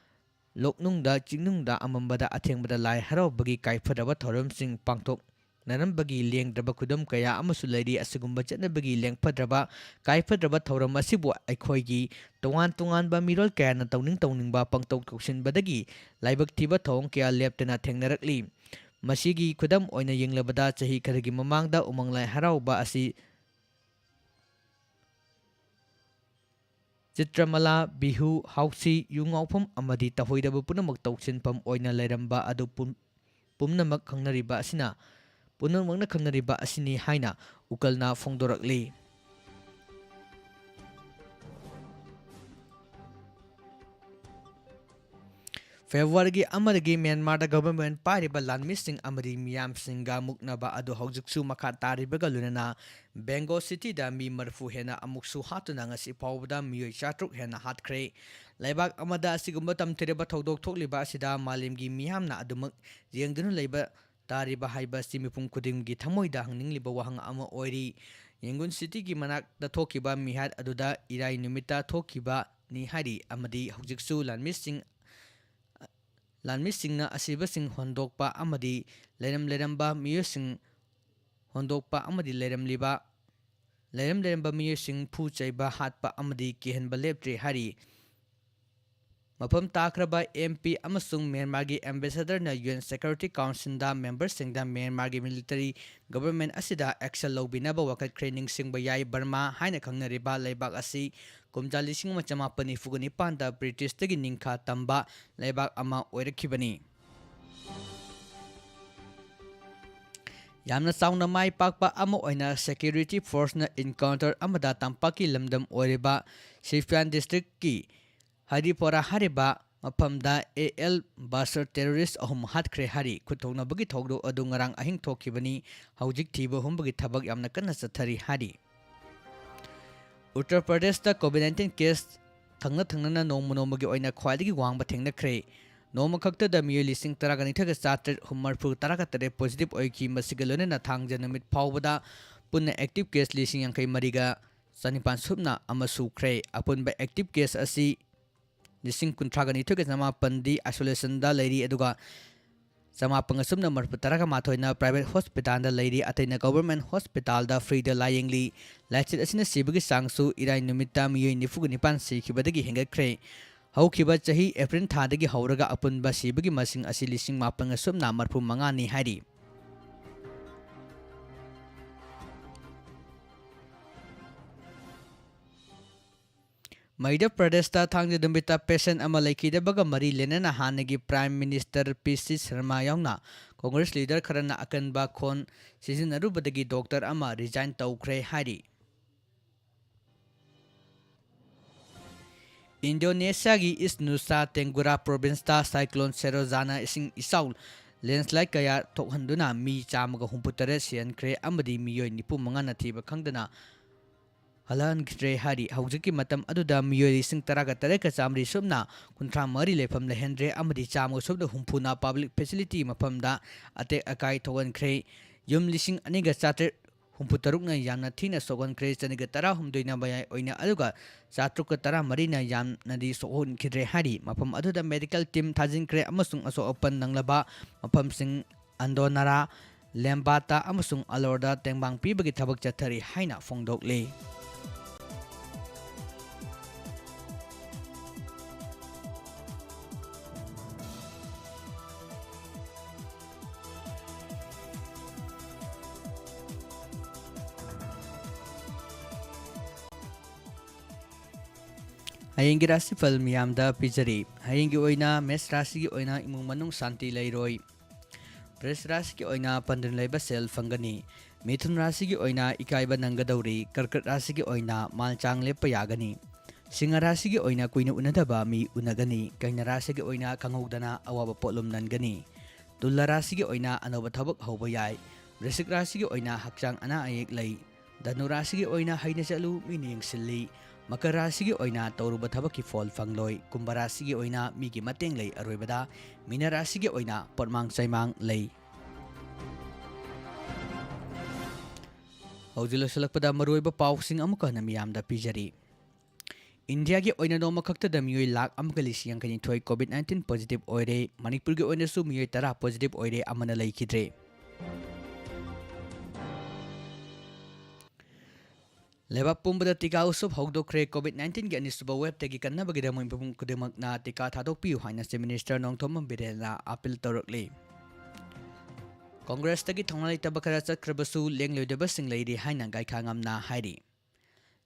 ꯂꯣꯛꯅꯨꯡꯗ, ꯆꯤꯡꯅꯨꯡꯗ, ꯑꯃꯝꯕꯗ, ꯑꯊꯦꯡꯕꯗ ꯂꯥꯏ ꯍꯔꯥꯎꯕꯒꯤ ꯀꯥꯏꯐꯗꯕ ꯊꯧꯔꯝꯁꯤꯡ ꯄꯥꯡꯊꯣꯛꯅꯔꯝꯕꯒꯤ ꯂꯦꯡꯗ꯭ꯔꯕ ꯈꯨꯗꯝ ꯀꯌꯥ ꯑꯃꯁꯨ ꯂꯩꯔꯤ꯫ ꯑꯁꯤꯒꯨꯝꯕ ꯆꯠꯅꯕꯒꯤ ꯂꯦꯡꯐꯗ꯭ꯔꯕ, ꯀꯥꯏꯐꯗ꯭ꯔꯕ ꯊꯧꯔꯝ ꯑꯁꯤꯕꯨ ꯑꯩꯈꯣꯏꯒꯤ ꯇꯣꯉꯥꯟ ꯇꯣꯉꯥꯟꯕ ꯃꯤꯔꯣꯜ ꯀꯌꯥꯅ ꯇꯧꯅꯤꯡ ꯇꯧꯅꯤꯡꯕ ꯄꯪꯇꯧ ꯇꯧꯁꯤꯟꯕꯗꯒꯤ ꯂꯥꯏꯕꯛ ꯊꯤꯕ ꯊꯧꯑꯣꯡ ꯀꯌꯥ ꯂꯦꯞꯇꯅ ꯊꯦꯡꯅꯔꯛꯂꯤ꯫ ꯃꯁꯤꯒꯤ ꯈꯨꯗꯝ ꯑꯣꯏꯅ ꯌꯦꯡꯂꯕꯗ, ꯆꯍꯤ ꯈꯔꯒꯤ ꯃꯃꯥꯡꯗ ꯎꯃꯪ ꯂꯥꯏ ꯍꯔꯥꯎꯕ ꯑꯁꯤ ꯆꯤꯇ꯭ꯔꯃꯂꯥ, ꯕꯤꯍꯨ, ꯍꯥꯎꯁꯤ, ꯌꯨ ꯉꯥꯎꯐꯝ ꯑꯃꯗꯤ ꯇꯧꯍꯩꯗꯕ ꯄꯨꯝꯅꯃꯛ ꯇꯧꯁꯤꯟꯐꯝ ꯑꯣꯏꯅ ꯂꯩꯔꯝꯕ ꯑꯗꯨ ꯄꯨꯝ-, ꯄꯨꯝꯅꯃꯛ ꯈꯪꯅꯔꯤꯕ ꯑꯁꯤꯅ, ꯄꯨꯝꯅꯃꯛꯅ ꯈꯪꯅꯔꯤꯕ ꯑꯁꯤꯅꯤ ꯍꯥꯏꯅ ꯎꯀꯜꯅ ꯐꯣꯡꯗꯣꯔꯛꯂꯤ꯫ ꯐꯦꯕ꯭ꯔꯨꯋꯥꯔꯤꯒꯤ ꯑꯃꯗꯒꯤ ꯃ꯭ꯌꯥꯟꯃꯥꯔꯗ ꯒꯚꯔꯟꯃꯦꯟꯠ ꯄꯥꯏꯔꯤꯕ ꯂꯥꯟꯃꯤꯁꯤꯡ ꯑꯃꯗꯤ ꯃꯤꯌꯥꯝꯁꯤꯡꯒ ꯃꯨꯛꯅꯕ ꯑꯗꯨ ꯍꯧꯖꯤꯛꯁꯨ ꯃꯈꯥ ꯇꯥꯔꯤꯕꯒ ꯂꯣꯏꯅꯅ ꯕꯦꯡꯒꯣ ꯁꯤꯇꯤꯗ ꯃꯤ ꯃꯔꯤꯐꯨ ꯍꯦꯟꯅ ꯑꯃꯨꯛꯁꯨ ꯍꯥꯠꯇꯨꯅ ꯉꯁꯤ ꯐꯥꯎꯕꯗ ꯃꯤꯑꯣꯏ ꯆꯥꯇ꯭ꯔꯨꯛ ꯍꯦꯟꯅ ꯍꯥꯠꯈ꯭ꯔꯦ꯫ ꯂꯩꯕꯥꯛ ꯑꯃꯗ ꯑꯁꯤꯒꯨꯝꯕ ꯇꯝꯊꯤꯔꯕ ꯊꯧꯗꯣꯛ ꯊꯣꯛꯂꯤꯕ ꯑꯁꯤꯗ ꯃꯥꯂꯦꯝꯒꯤ ꯃꯤꯌꯥꯝꯅ ꯑꯗꯨꯃꯛ ꯌꯦꯡꯗꯨꯅ ꯂꯩꯕ ꯇꯥꯔꯤꯕ ꯍꯥꯏꯕ ꯑꯁꯤ ꯃꯤꯄꯨꯝ ꯈꯨꯗꯤꯡꯒꯤ ꯊꯃꯣꯏꯗ ꯍꯪꯅꯤꯡꯂꯤꯕ ꯋꯥꯍꯪ ꯑꯃ ꯑꯣꯏꯔꯤ꯫ ꯌꯦꯡꯒꯨꯟ ꯁꯤꯇꯤꯒꯤ ꯃꯅꯥꯛꯇ ꯊꯣꯛꯈꯤꯕ ꯃꯤꯍꯥꯠ ꯑꯗꯨꯗ ꯏꯔꯥꯏ ꯅꯨꯃꯤꯠꯇ ꯊꯣꯛꯈꯤꯕꯅꯤ ꯍꯥꯏꯔꯤ ꯑꯃꯗꯤ ꯍꯧꯖꯤꯛꯁꯨ ꯂꯥꯟꯃꯤꯁꯤꯡ, ꯂꯥꯟꯃꯤꯁꯤꯡꯅ ꯑꯁꯤꯕꯁꯤꯡ ꯍꯣꯟꯗꯣꯛꯄ ꯑꯃꯗꯤ ꯂꯩꯔꯝ ꯂꯩꯔꯝꯕ ꯃꯤꯑꯣꯏꯁꯤꯡ ꯍꯣꯟꯗꯣꯛꯄ ꯑꯃꯗꯤ ꯂꯩꯔꯝꯂꯤꯕ, ꯂꯩꯔꯝ ꯂꯩꯔꯝꯕ ꯃꯤꯑꯣꯏꯁꯤꯡ ꯐꯨ ꯆꯩꯕ, ꯍꯥꯠꯄ ꯑꯃꯗꯤ ꯀꯤꯍꯟꯕ ꯂꯦꯞꯇ꯭ꯔꯤ ꯍꯥꯏꯔꯤ꯫ ꯃꯐꯝ ꯇꯥꯈ꯭ꯔꯕ ꯑꯦꯝ ꯄꯤ ꯑꯃꯁꯨꯡ ꯃ꯭ꯌꯥꯟꯃꯥꯔꯒꯤ ꯑꯦꯝꯕꯦꯁꯦꯗꯔꯅ ꯌꯨ ꯑꯦꯟ ꯁꯦꯀ꯭ꯌꯨꯔꯤꯇꯤ ꯀꯥꯎꯟꯁꯤꯜꯗ ꯃꯦꯝꯕꯔꯁꯤꯡꯗ ꯃ꯭ꯌꯥꯟꯃꯥꯔꯒꯤ ꯃꯤꯂꯤꯇꯔꯤ ꯒꯚꯔꯟꯃꯦꯟꯠ ꯑꯁꯤꯗ ꯑꯦꯛꯁꯟ ꯂꯧꯕꯤꯅꯕ ꯋꯥꯀꯠꯈ꯭ꯔꯦ꯫ ꯅꯤꯡꯁꯤꯡꯕ ꯌꯥꯏ, ꯕꯔꯃꯥ ꯍꯥꯏꯅ ꯈꯪꯅꯔꯤꯕ ꯂꯩꯕꯥꯛ ꯑꯁꯤ ꯀꯨꯝꯖꯥ ꯂꯤꯁꯤꯡ ꯑꯃ ꯆꯃꯥꯄꯟ ꯅꯤꯐꯨꯒ ꯅꯤꯄꯥꯟꯗ ꯕ꯭ꯔꯤꯇꯤꯁꯇꯒꯤ ꯅꯤꯡꯈꯥ ꯇꯝꯕ ꯂꯩꯕꯥꯛ ꯑꯃ ꯑꯣꯏꯔꯛꯈꯤꯕꯅꯤ꯫ ꯌꯥꯝꯅ ꯆꯥꯎꯅ ꯃꯥꯏ ꯄꯥꯛꯄ ꯑꯃ ꯑꯣꯏꯅ ꯁꯦꯀ꯭ꯌꯨꯔꯤꯇꯤ ꯐꯣꯔꯁꯅ ꯏꯟꯀꯥꯎꯟꯇꯔ ꯑꯃꯗ ꯇꯝꯄꯥꯛꯀꯤ ꯂꯝꯗꯝ ꯑꯣꯏꯔꯤꯕ ꯁꯤꯐꯤꯌꯥꯟ ꯗꯤꯁꯇ꯭ꯔꯤꯛꯀꯤ ꯍꯔꯤꯄꯣꯔꯥ ꯍꯥꯏꯔꯤꯕ ꯃꯐꯝꯗ ꯑꯦ ꯑꯦꯜ ꯕꯥꯁꯔ ꯇꯦꯔꯣꯔꯤꯁ ꯑꯍꯨꯝ ꯍꯥꯠꯈ꯭ꯔꯦ ꯍꯥꯏꯔꯤ꯫ ꯈꯨꯠꯊꯣꯛꯅꯕꯒꯤ ꯊꯧꯗꯣꯛ ꯑꯗꯨ ꯉꯔꯥꯡ ꯑꯍꯤꯡ ꯊꯣꯛꯈꯤꯕꯅꯤ꯫ ꯍꯧꯖꯤꯛ ꯊꯤꯕ ꯍꯨꯝꯕꯒꯤ ꯊꯕꯛ ꯌꯥꯝꯅ ꯀꯟꯅ ꯆꯠꯊꯔꯤ ꯍꯥꯏꯔꯤ꯫ ꯎꯠꯇꯔ ꯄ꯭ꯔꯗꯦꯁꯇ ꯀꯣꯚꯤꯗ ꯅꯥꯏꯟꯇꯤꯟ ꯀꯦꯁ ꯊꯪꯅ ꯊꯪꯅꯅ ꯅꯣꯡꯃ ꯅꯣꯡꯃꯒꯤ ꯑꯣꯏꯅ ꯈ꯭ꯋꯥꯏꯗꯒꯤ ꯋꯥꯡꯕ ꯊꯦꯡꯅꯈ꯭ꯔꯦ꯫ ꯅꯣꯡꯃ ꯈꯛꯇꯗ ꯃꯤꯑꯣꯏ ꯂꯤꯁꯤꯡ ꯇꯔꯥꯒ ꯅꯤꯊꯣꯏꯒ ꯆꯥꯇ꯭ꯔꯦꯠ ꯍꯨꯝ ꯃꯔꯤꯐꯨ ꯇꯔꯥꯒ ꯇꯔꯦꯠ ꯄꯣꯖꯤꯇꯤꯚ ꯑꯣꯏꯈꯤ꯫ ꯃꯁꯤꯒ ꯂꯣꯏꯅꯅ ꯊꯥꯡꯖ ꯅꯨꯃꯤꯠ ꯐꯥꯎꯕꯗ ꯄꯨꯟꯅ ꯑꯦꯛꯇꯤꯚ ꯀꯦꯁ ꯂꯤꯁꯤꯡ ꯌꯥꯡꯈꯩ ꯃꯔꯤꯒ ꯆꯅꯤꯄꯥꯟ ꯁꯨꯞꯅ ꯑꯃ ꯁꯨꯈ꯭ꯔꯦ꯫ ꯑꯄꯨꯟꯕ ꯑꯦꯛꯇꯤꯚ ꯀꯦꯁ ꯑꯁꯤ ꯂꯤꯁꯤꯡ ꯀꯨꯟꯊ꯭ꯔꯥꯒ ꯅꯤꯊꯣꯏꯒ ꯆꯃꯥꯄꯟꯗꯤ ꯑꯥꯏꯁꯣꯂꯦꯁꯟꯗ ꯂꯩꯔꯤ, ꯑꯗꯨꯒ ꯆꯃꯥꯄꯟ ꯑꯁꯨꯝꯅ ꯃꯔꯤꯐꯨ ꯇꯔꯥꯒ ꯃꯥꯊꯣꯏꯅ ꯄ꯭ꯔꯥꯏꯚꯦꯠ ꯍꯣꯁꯄꯤꯇꯥꯜꯗ ꯂꯩꯔꯤ, ꯑꯇꯩꯅ ꯒꯣꯚꯔꯟꯃꯦꯟꯠ ꯍꯣꯁꯄꯤꯇꯥꯜꯗ ꯐ꯭ꯔꯤꯗ ꯂꯥꯌꯦꯡꯂꯤ꯫ ꯂꯥꯏꯆꯠ ꯑꯁꯤꯅ ꯁꯤꯕꯒꯤ ꯆꯥꯡꯁꯨ ꯏꯔꯥꯏ ꯅꯨꯃꯤꯠꯇ ꯃꯤꯑꯣꯏ ꯅꯤꯐꯨꯒ ꯅꯤꯄꯥꯟ ꯁꯤꯈꯤꯕꯗꯒꯤ ꯍꯦꯟꯒꯠꯈ꯭ꯔꯦ꯫ ꯍꯧꯈꯤꯕ ꯆꯍꯤ ꯑꯦꯄ꯭ꯔꯤꯜ ꯊꯥꯗꯒꯤ ꯍꯧꯔꯒ ꯑꯄꯨꯟꯕ ꯁꯤꯕꯒꯤ ꯃꯁꯤꯡ ꯑꯁꯤ ꯂꯤꯁꯤꯡ ꯃꯥꯄꯟꯒ ꯁꯨꯞꯅ ꯃꯔꯤꯐꯨ ꯃꯉꯥꯅꯤ ꯍꯥꯏꯔꯤ꯫ ꯃꯙ꯭ꯌ ꯄ꯭ꯔꯗꯦꯁꯇ ꯊꯥꯡꯖ ꯅꯨꯃꯤꯠꯇ ꯄꯦꯁꯦꯟ ꯑꯃ ꯂꯩꯈꯤꯗꯕꯒ ꯃꯔꯤ ꯂꯩꯅꯅ ꯍꯥꯟꯅꯒꯤ ꯄ꯭ꯔꯥꯏꯝ ꯃꯤꯅꯤꯁꯇꯔ ꯄꯤ ꯁꯤ ꯁꯔꯃꯥ ꯌꯥꯎꯅ ꯀꯣꯡꯒ꯭ꯔꯦꯁ ꯂꯤꯗꯔ ꯈꯔꯅ ꯑꯀꯟꯕ ꯈꯣꯟ ꯁꯤꯖꯤꯟꯅꯔꯨꯕꯗꯒꯤ ꯗꯣꯛꯇꯔ ꯑꯃ ꯔꯤꯖꯥꯏꯟ ꯇꯧꯈ꯭ꯔꯦ ꯍꯥꯏꯔꯤ꯫ ꯏꯟꯗꯣꯅꯦꯁꯤꯌꯥꯒꯤ ꯏꯁ ꯅꯨꯁꯥ ꯇꯦꯡꯒꯨꯔꯥ ꯄ꯭ꯔꯣꯚꯤꯟꯁꯇ ꯁꯥꯏꯀ꯭ꯂꯣꯟ ꯁꯦꯔꯣꯖꯥꯅ ꯏꯁꯤꯡ ꯏꯆꯥꯎ ꯂꯦꯟꯁꯂꯥꯏꯠ ꯀꯌꯥ ꯊꯣꯛꯍꯟꯗꯨꯅ ꯃꯤ ꯆꯥꯝꯃꯒ ꯍꯨꯝꯐꯨ ꯇꯔꯦꯠ ꯁꯤꯍꯟꯈ꯭ꯔꯦ ꯑꯃꯗꯤ ꯃꯤꯑꯣꯏ ꯅꯤꯐꯨ ꯃꯉꯥꯅ ꯊꯤꯕ ꯈꯪꯗꯅ ꯍꯜꯍꯟꯈꯤꯗ꯭ꯔꯦ ꯍꯥꯏꯔꯤ꯫ ꯍꯧꯖꯤꯛꯀꯤ ꯃꯇꯝ ꯑꯗꯨꯗ ꯃꯤꯑꯣꯏ ꯂꯤꯁꯤꯡ ꯇꯔꯥꯒ ꯇꯔꯦꯠꯀ ꯆꯥꯝꯃꯔꯤ ꯁꯨꯞꯅ ꯀꯨꯟꯊ꯭ꯔꯥ ꯃꯔꯤ ꯂꯩꯐꯝ ꯂꯩꯍꯟꯗ꯭ꯔꯦ ꯑꯃꯗꯤ ꯆꯥꯝꯃꯒ ꯁꯨꯞꯅ ꯍꯨꯝꯐꯨꯅ ꯄꯕ꯭ꯂꯤꯛ ꯐꯦꯁꯤꯂꯤꯇꯤ ꯃꯐꯝꯗ ꯑꯇꯦꯛ ꯑꯀꯥꯏ ꯊꯣꯛꯍꯟꯈ꯭ꯔꯦ꯫ ꯌꯨꯝ ꯂꯤꯁꯤꯡ ꯑꯅꯤꯒ ꯆꯥꯇ꯭ꯔꯦꯠ ꯍꯨꯝꯐꯨ ꯇꯔꯨꯛꯅ ꯌꯥꯝꯅ ꯊꯤꯅ ꯁꯣꯛꯍꯟꯈ꯭ꯔꯦ, ꯆꯅꯤꯒ ꯇꯔꯥꯍꯨꯝꯗꯣꯏꯅ ꯃꯌꯥꯏ ꯑꯣꯏꯅ, ꯑꯗꯨꯒ ꯆꯥꯇ꯭ꯔꯨꯛꯀ ꯇꯔꯥꯃꯔꯤꯅ ꯌꯥꯝꯅꯗꯤ ꯁꯣꯛꯍꯟꯈꯤꯗ꯭ꯔꯦ ꯍꯥꯏꯔꯤ꯫ ꯃꯐꯝ ꯑꯗꯨꯗ ꯃꯦꯗꯤꯀꯦꯜ ꯇꯤꯝ ꯊꯥꯖꯤꯟꯈ꯭ꯔꯦ ꯑꯃꯁꯨꯡ ꯑꯁꯣꯛ ꯑꯄꯟ ꯅꯪꯂꯕ ꯃꯐꯝꯁꯤꯡ ꯑꯟꯗꯣꯅꯥꯔꯥ, ꯂꯦꯝꯕꯥꯇꯥ ꯑꯃꯁꯨꯡ ꯑꯂꯣꯔꯗ ꯇꯦꯡꯕꯥꯡ ꯄꯤꯕꯒꯤ ꯊꯕꯛ ꯆꯠꯊꯔꯤ ꯍꯥꯏꯅ ꯐꯣꯡꯗꯣꯛꯂꯤ꯫ ꯍꯌꯦꯡꯒꯤ ꯔꯥꯁꯤꯐꯜ ꯃꯤꯌꯥꯝꯗ ꯄꯤꯖꯔꯤ꯫ ꯍꯌꯦꯡꯒꯤ ꯑꯣꯏꯅ ꯃꯦꯁ ꯔꯥꯁꯤꯒꯤ ꯑꯣꯏꯅ ꯏꯃꯨꯡ ꯃꯅꯨꯡ ꯁꯥꯟꯇꯤ ꯂꯩꯔꯣꯏ꯫ ꯕ꯭ꯔꯤꯖ ꯔꯥꯁꯤꯒꯤ ꯑꯣꯏꯅ ꯄꯟꯗꯨꯅ ꯂꯩꯕ ꯁꯦꯜ ꯐꯪꯒꯅꯤ꯫ ꯃꯤꯊꯨꯟ ꯔꯥꯁꯤꯒꯤ ꯑꯣꯏꯅ ꯏꯀꯥꯏꯕ ꯅꯪꯒꯗꯧꯔꯤ꯫ ꯀꯔꯀꯠ ꯔꯥꯁꯤꯒꯤ ꯑꯣꯏꯅ ꯃꯥꯜ ꯆꯥꯡ ꯂꯦꯞꯄ ꯌꯥꯒꯅꯤ꯫ ꯁꯤꯡꯍ ꯔꯥꯁꯤꯒꯤ ꯑꯣꯏꯅ ꯀꯨꯏꯅ ꯎꯅꯗꯕ ꯃꯤ ꯎꯅꯒꯅꯤ꯫ ꯀꯩꯅ ꯔꯥꯁꯤꯒꯤ ꯑꯣꯏꯅ ꯈꯪꯍꯧꯗꯅ ꯑꯋꯥꯕ ꯄꯣꯠꯂꯨꯝ ꯅꯟꯒꯅꯤ꯫ ꯇꯨꯂꯥ ꯔꯥꯁꯤꯒꯤ ꯑꯣꯏꯅ ꯑꯅꯧꯕ ꯊꯕꯛ ꯍꯧꯕ ꯌꯥꯏ꯫ ꯋ꯭ꯔꯤꯁꯤꯛ ꯔꯥꯁꯤꯒꯤ ꯑꯣꯏꯅ ꯍꯛꯆꯥꯡ ꯑꯅꯥ ꯑꯌꯦꯛ ꯂꯩ꯫ ꯙꯅꯨ ꯔꯥꯁꯤꯒꯤ ꯑꯣꯏꯅ ꯍꯩꯅ ꯆꯠꯂꯨ, ꯃꯤꯅ ꯌꯦꯡꯁꯤꯜꯂꯤ꯫ ꯃꯀꯔ ꯔꯥꯁꯤꯒꯤ ꯑꯣꯏꯅ ꯇꯧꯔꯨꯕ ꯊꯕꯛꯀꯤ ꯐꯣꯜ ꯐꯪꯂꯣꯏ꯫ ꯀꯨꯝꯚ ꯔꯥꯁꯤꯒꯤ ꯑꯣꯏꯅ ꯃꯤꯒꯤ ꯃꯇꯦꯡ ꯂꯩ꯫ ꯑꯔꯣꯏꯕꯗ ꯃꯤꯅ ꯔꯥꯁꯤꯒꯤ ꯑꯣꯏꯅ ꯄꯣꯠꯃꯥꯡ ꯆꯩꯃꯥꯡ ꯂꯩ꯫ ꯍꯧꯖꯤꯛ ꯂꯣꯏꯁꯤꯜꯂꯛꯄꯗ ꯃꯔꯨꯑꯣꯏꯕ ꯄꯥꯎꯁꯤꯡ ꯑꯃꯨꯛꯀ ꯍꯟꯅ ꯃꯤꯌꯥꯝꯗ ꯄꯤꯖꯔꯤ꯫ ꯏꯟꯗꯤꯌꯥꯒꯤ ꯑꯣꯏꯅ ꯅꯣꯡꯃ ꯈꯛꯇꯗ ꯃꯤꯑꯣꯏ ꯂꯥꯈ ꯑꯃꯒ ꯂꯤꯁꯤꯡ ꯌꯥꯡꯈꯩꯅꯤꯊꯣꯏ ꯀꯣꯚꯤꯗ ꯅꯥꯏꯟꯇꯤꯟ ꯄꯣꯖꯤꯇꯤꯚ ꯑꯣꯏꯔꯦ꯫ ꯃꯅꯤꯄꯨꯔꯒꯤ ꯑꯣꯏꯅꯁꯨ ꯃꯤꯑꯣꯏ ꯇꯔꯥ ꯄꯣꯖꯤꯇꯤꯚ ꯑꯣꯏꯔꯦ, ꯑꯃꯅ ꯂꯩꯈꯤꯗ꯭ꯔꯦ꯫ ꯂꯩꯕꯥꯛ ꯄꯨꯝꯕꯗ ꯇꯤꯀꯥ ꯎꯠꯁꯕ ꯍꯧꯗꯣꯛꯈ꯭ꯔꯦ꯫ ꯀꯣꯚꯤꯗ ꯅꯥꯏꯟꯇꯤꯟꯒꯤ ꯑꯅꯤꯁꯨꯕ ꯋꯦꯕꯇꯒꯤ ꯀꯟꯅꯕꯒꯤꯗꯃꯛ ꯃꯤꯄꯨꯝ ꯈꯨꯗꯤꯡꯃꯛꯅ ꯇꯤꯀꯥ ꯊꯥꯗꯣꯛꯄꯤꯌꯨ ꯍꯥꯏꯅ ꯆꯤꯐ ꯃꯤꯅꯤꯁꯇꯔ ꯅꯣꯡꯊꯣꯝꯕꯝ ꯕꯤꯔꯦꯟꯅ ꯑꯥꯄꯤꯜ ꯇꯧꯔꯛꯂꯤ꯫ ꯀꯣꯡꯒ꯭ꯔꯦꯁꯇꯒꯤ ꯊꯧꯅꯥ ꯂꯩꯇꯕ ꯈꯔ ꯆꯠꯈ꯭ꯔꯕꯁꯨ ꯂꯦꯡꯂꯣꯏꯗꯕꯁꯤꯡ ꯂꯩꯔꯤ ꯍꯥꯏꯅ ꯒꯥꯏꯈꯥꯉꯝꯅ ꯍꯥꯏꯔꯤ꯫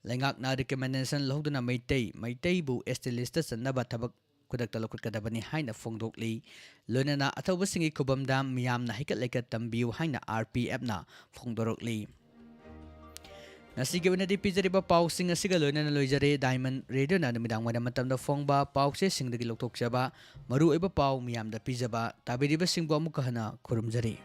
ꯂꯩꯉꯥꯛꯅ recommendation ꯂꯧꯗꯨꯅ ꯃꯩꯇꯩ, ꯃꯩꯇꯩꯕꯨ S T list ꯆꯟꯅꯕ ꯊꯕꯛ ꯈꯨꯗꯛꯇ ꯂꯧꯈꯠꯀꯗꯕꯅꯤ ꯍꯥꯏꯅ ꯐꯣꯡꯗꯣꯛꯂꯤ꯫ ꯂꯣꯏꯅꯅ ꯑꯊꯧꯕꯁꯤꯡꯒꯤ ꯈꯨꯕꯝꯗ ꯃꯤꯌꯥꯝꯅ ꯍꯩꯀꯠ ꯂꯩꯀꯠ ꯇꯝꯕꯤꯌꯨ ꯍꯥꯏꯅ R P F ꯅ ꯐꯣꯡꯗꯣꯔꯛꯂꯤ꯫ ꯉꯁꯤꯒꯤ ꯑꯣꯏꯅꯗꯤ ꯄꯤꯖꯔꯤꯕ ꯄꯥꯎꯁꯤꯡ ꯑꯁꯤꯒ ꯂꯣꯏꯅꯅ ꯂꯣꯏꯖꯔꯦ꯫ Diamond Radio ꯅ ꯅꯨꯃꯤꯗꯥꯡ ꯋꯥꯏꯔꯝ ꯃꯇꯝꯗ ꯐꯣꯡꯕ ꯄꯥꯎꯆꯦꯁꯤꯡꯗꯒꯤ ꯂꯧꯊꯣꯛꯆꯕ ꯃꯔꯨꯑꯣꯏꯕ ꯄꯥꯎ ꯃꯤꯌꯥꯝꯗ ꯄꯤꯖꯕ ꯇꯥꯕꯤꯔꯤꯕꯁꯤꯡꯕꯨ ꯑꯃꯨꯛꯀ ꯍꯟꯅ ꯈꯨꯔꯨꯝꯖꯔꯤ꯫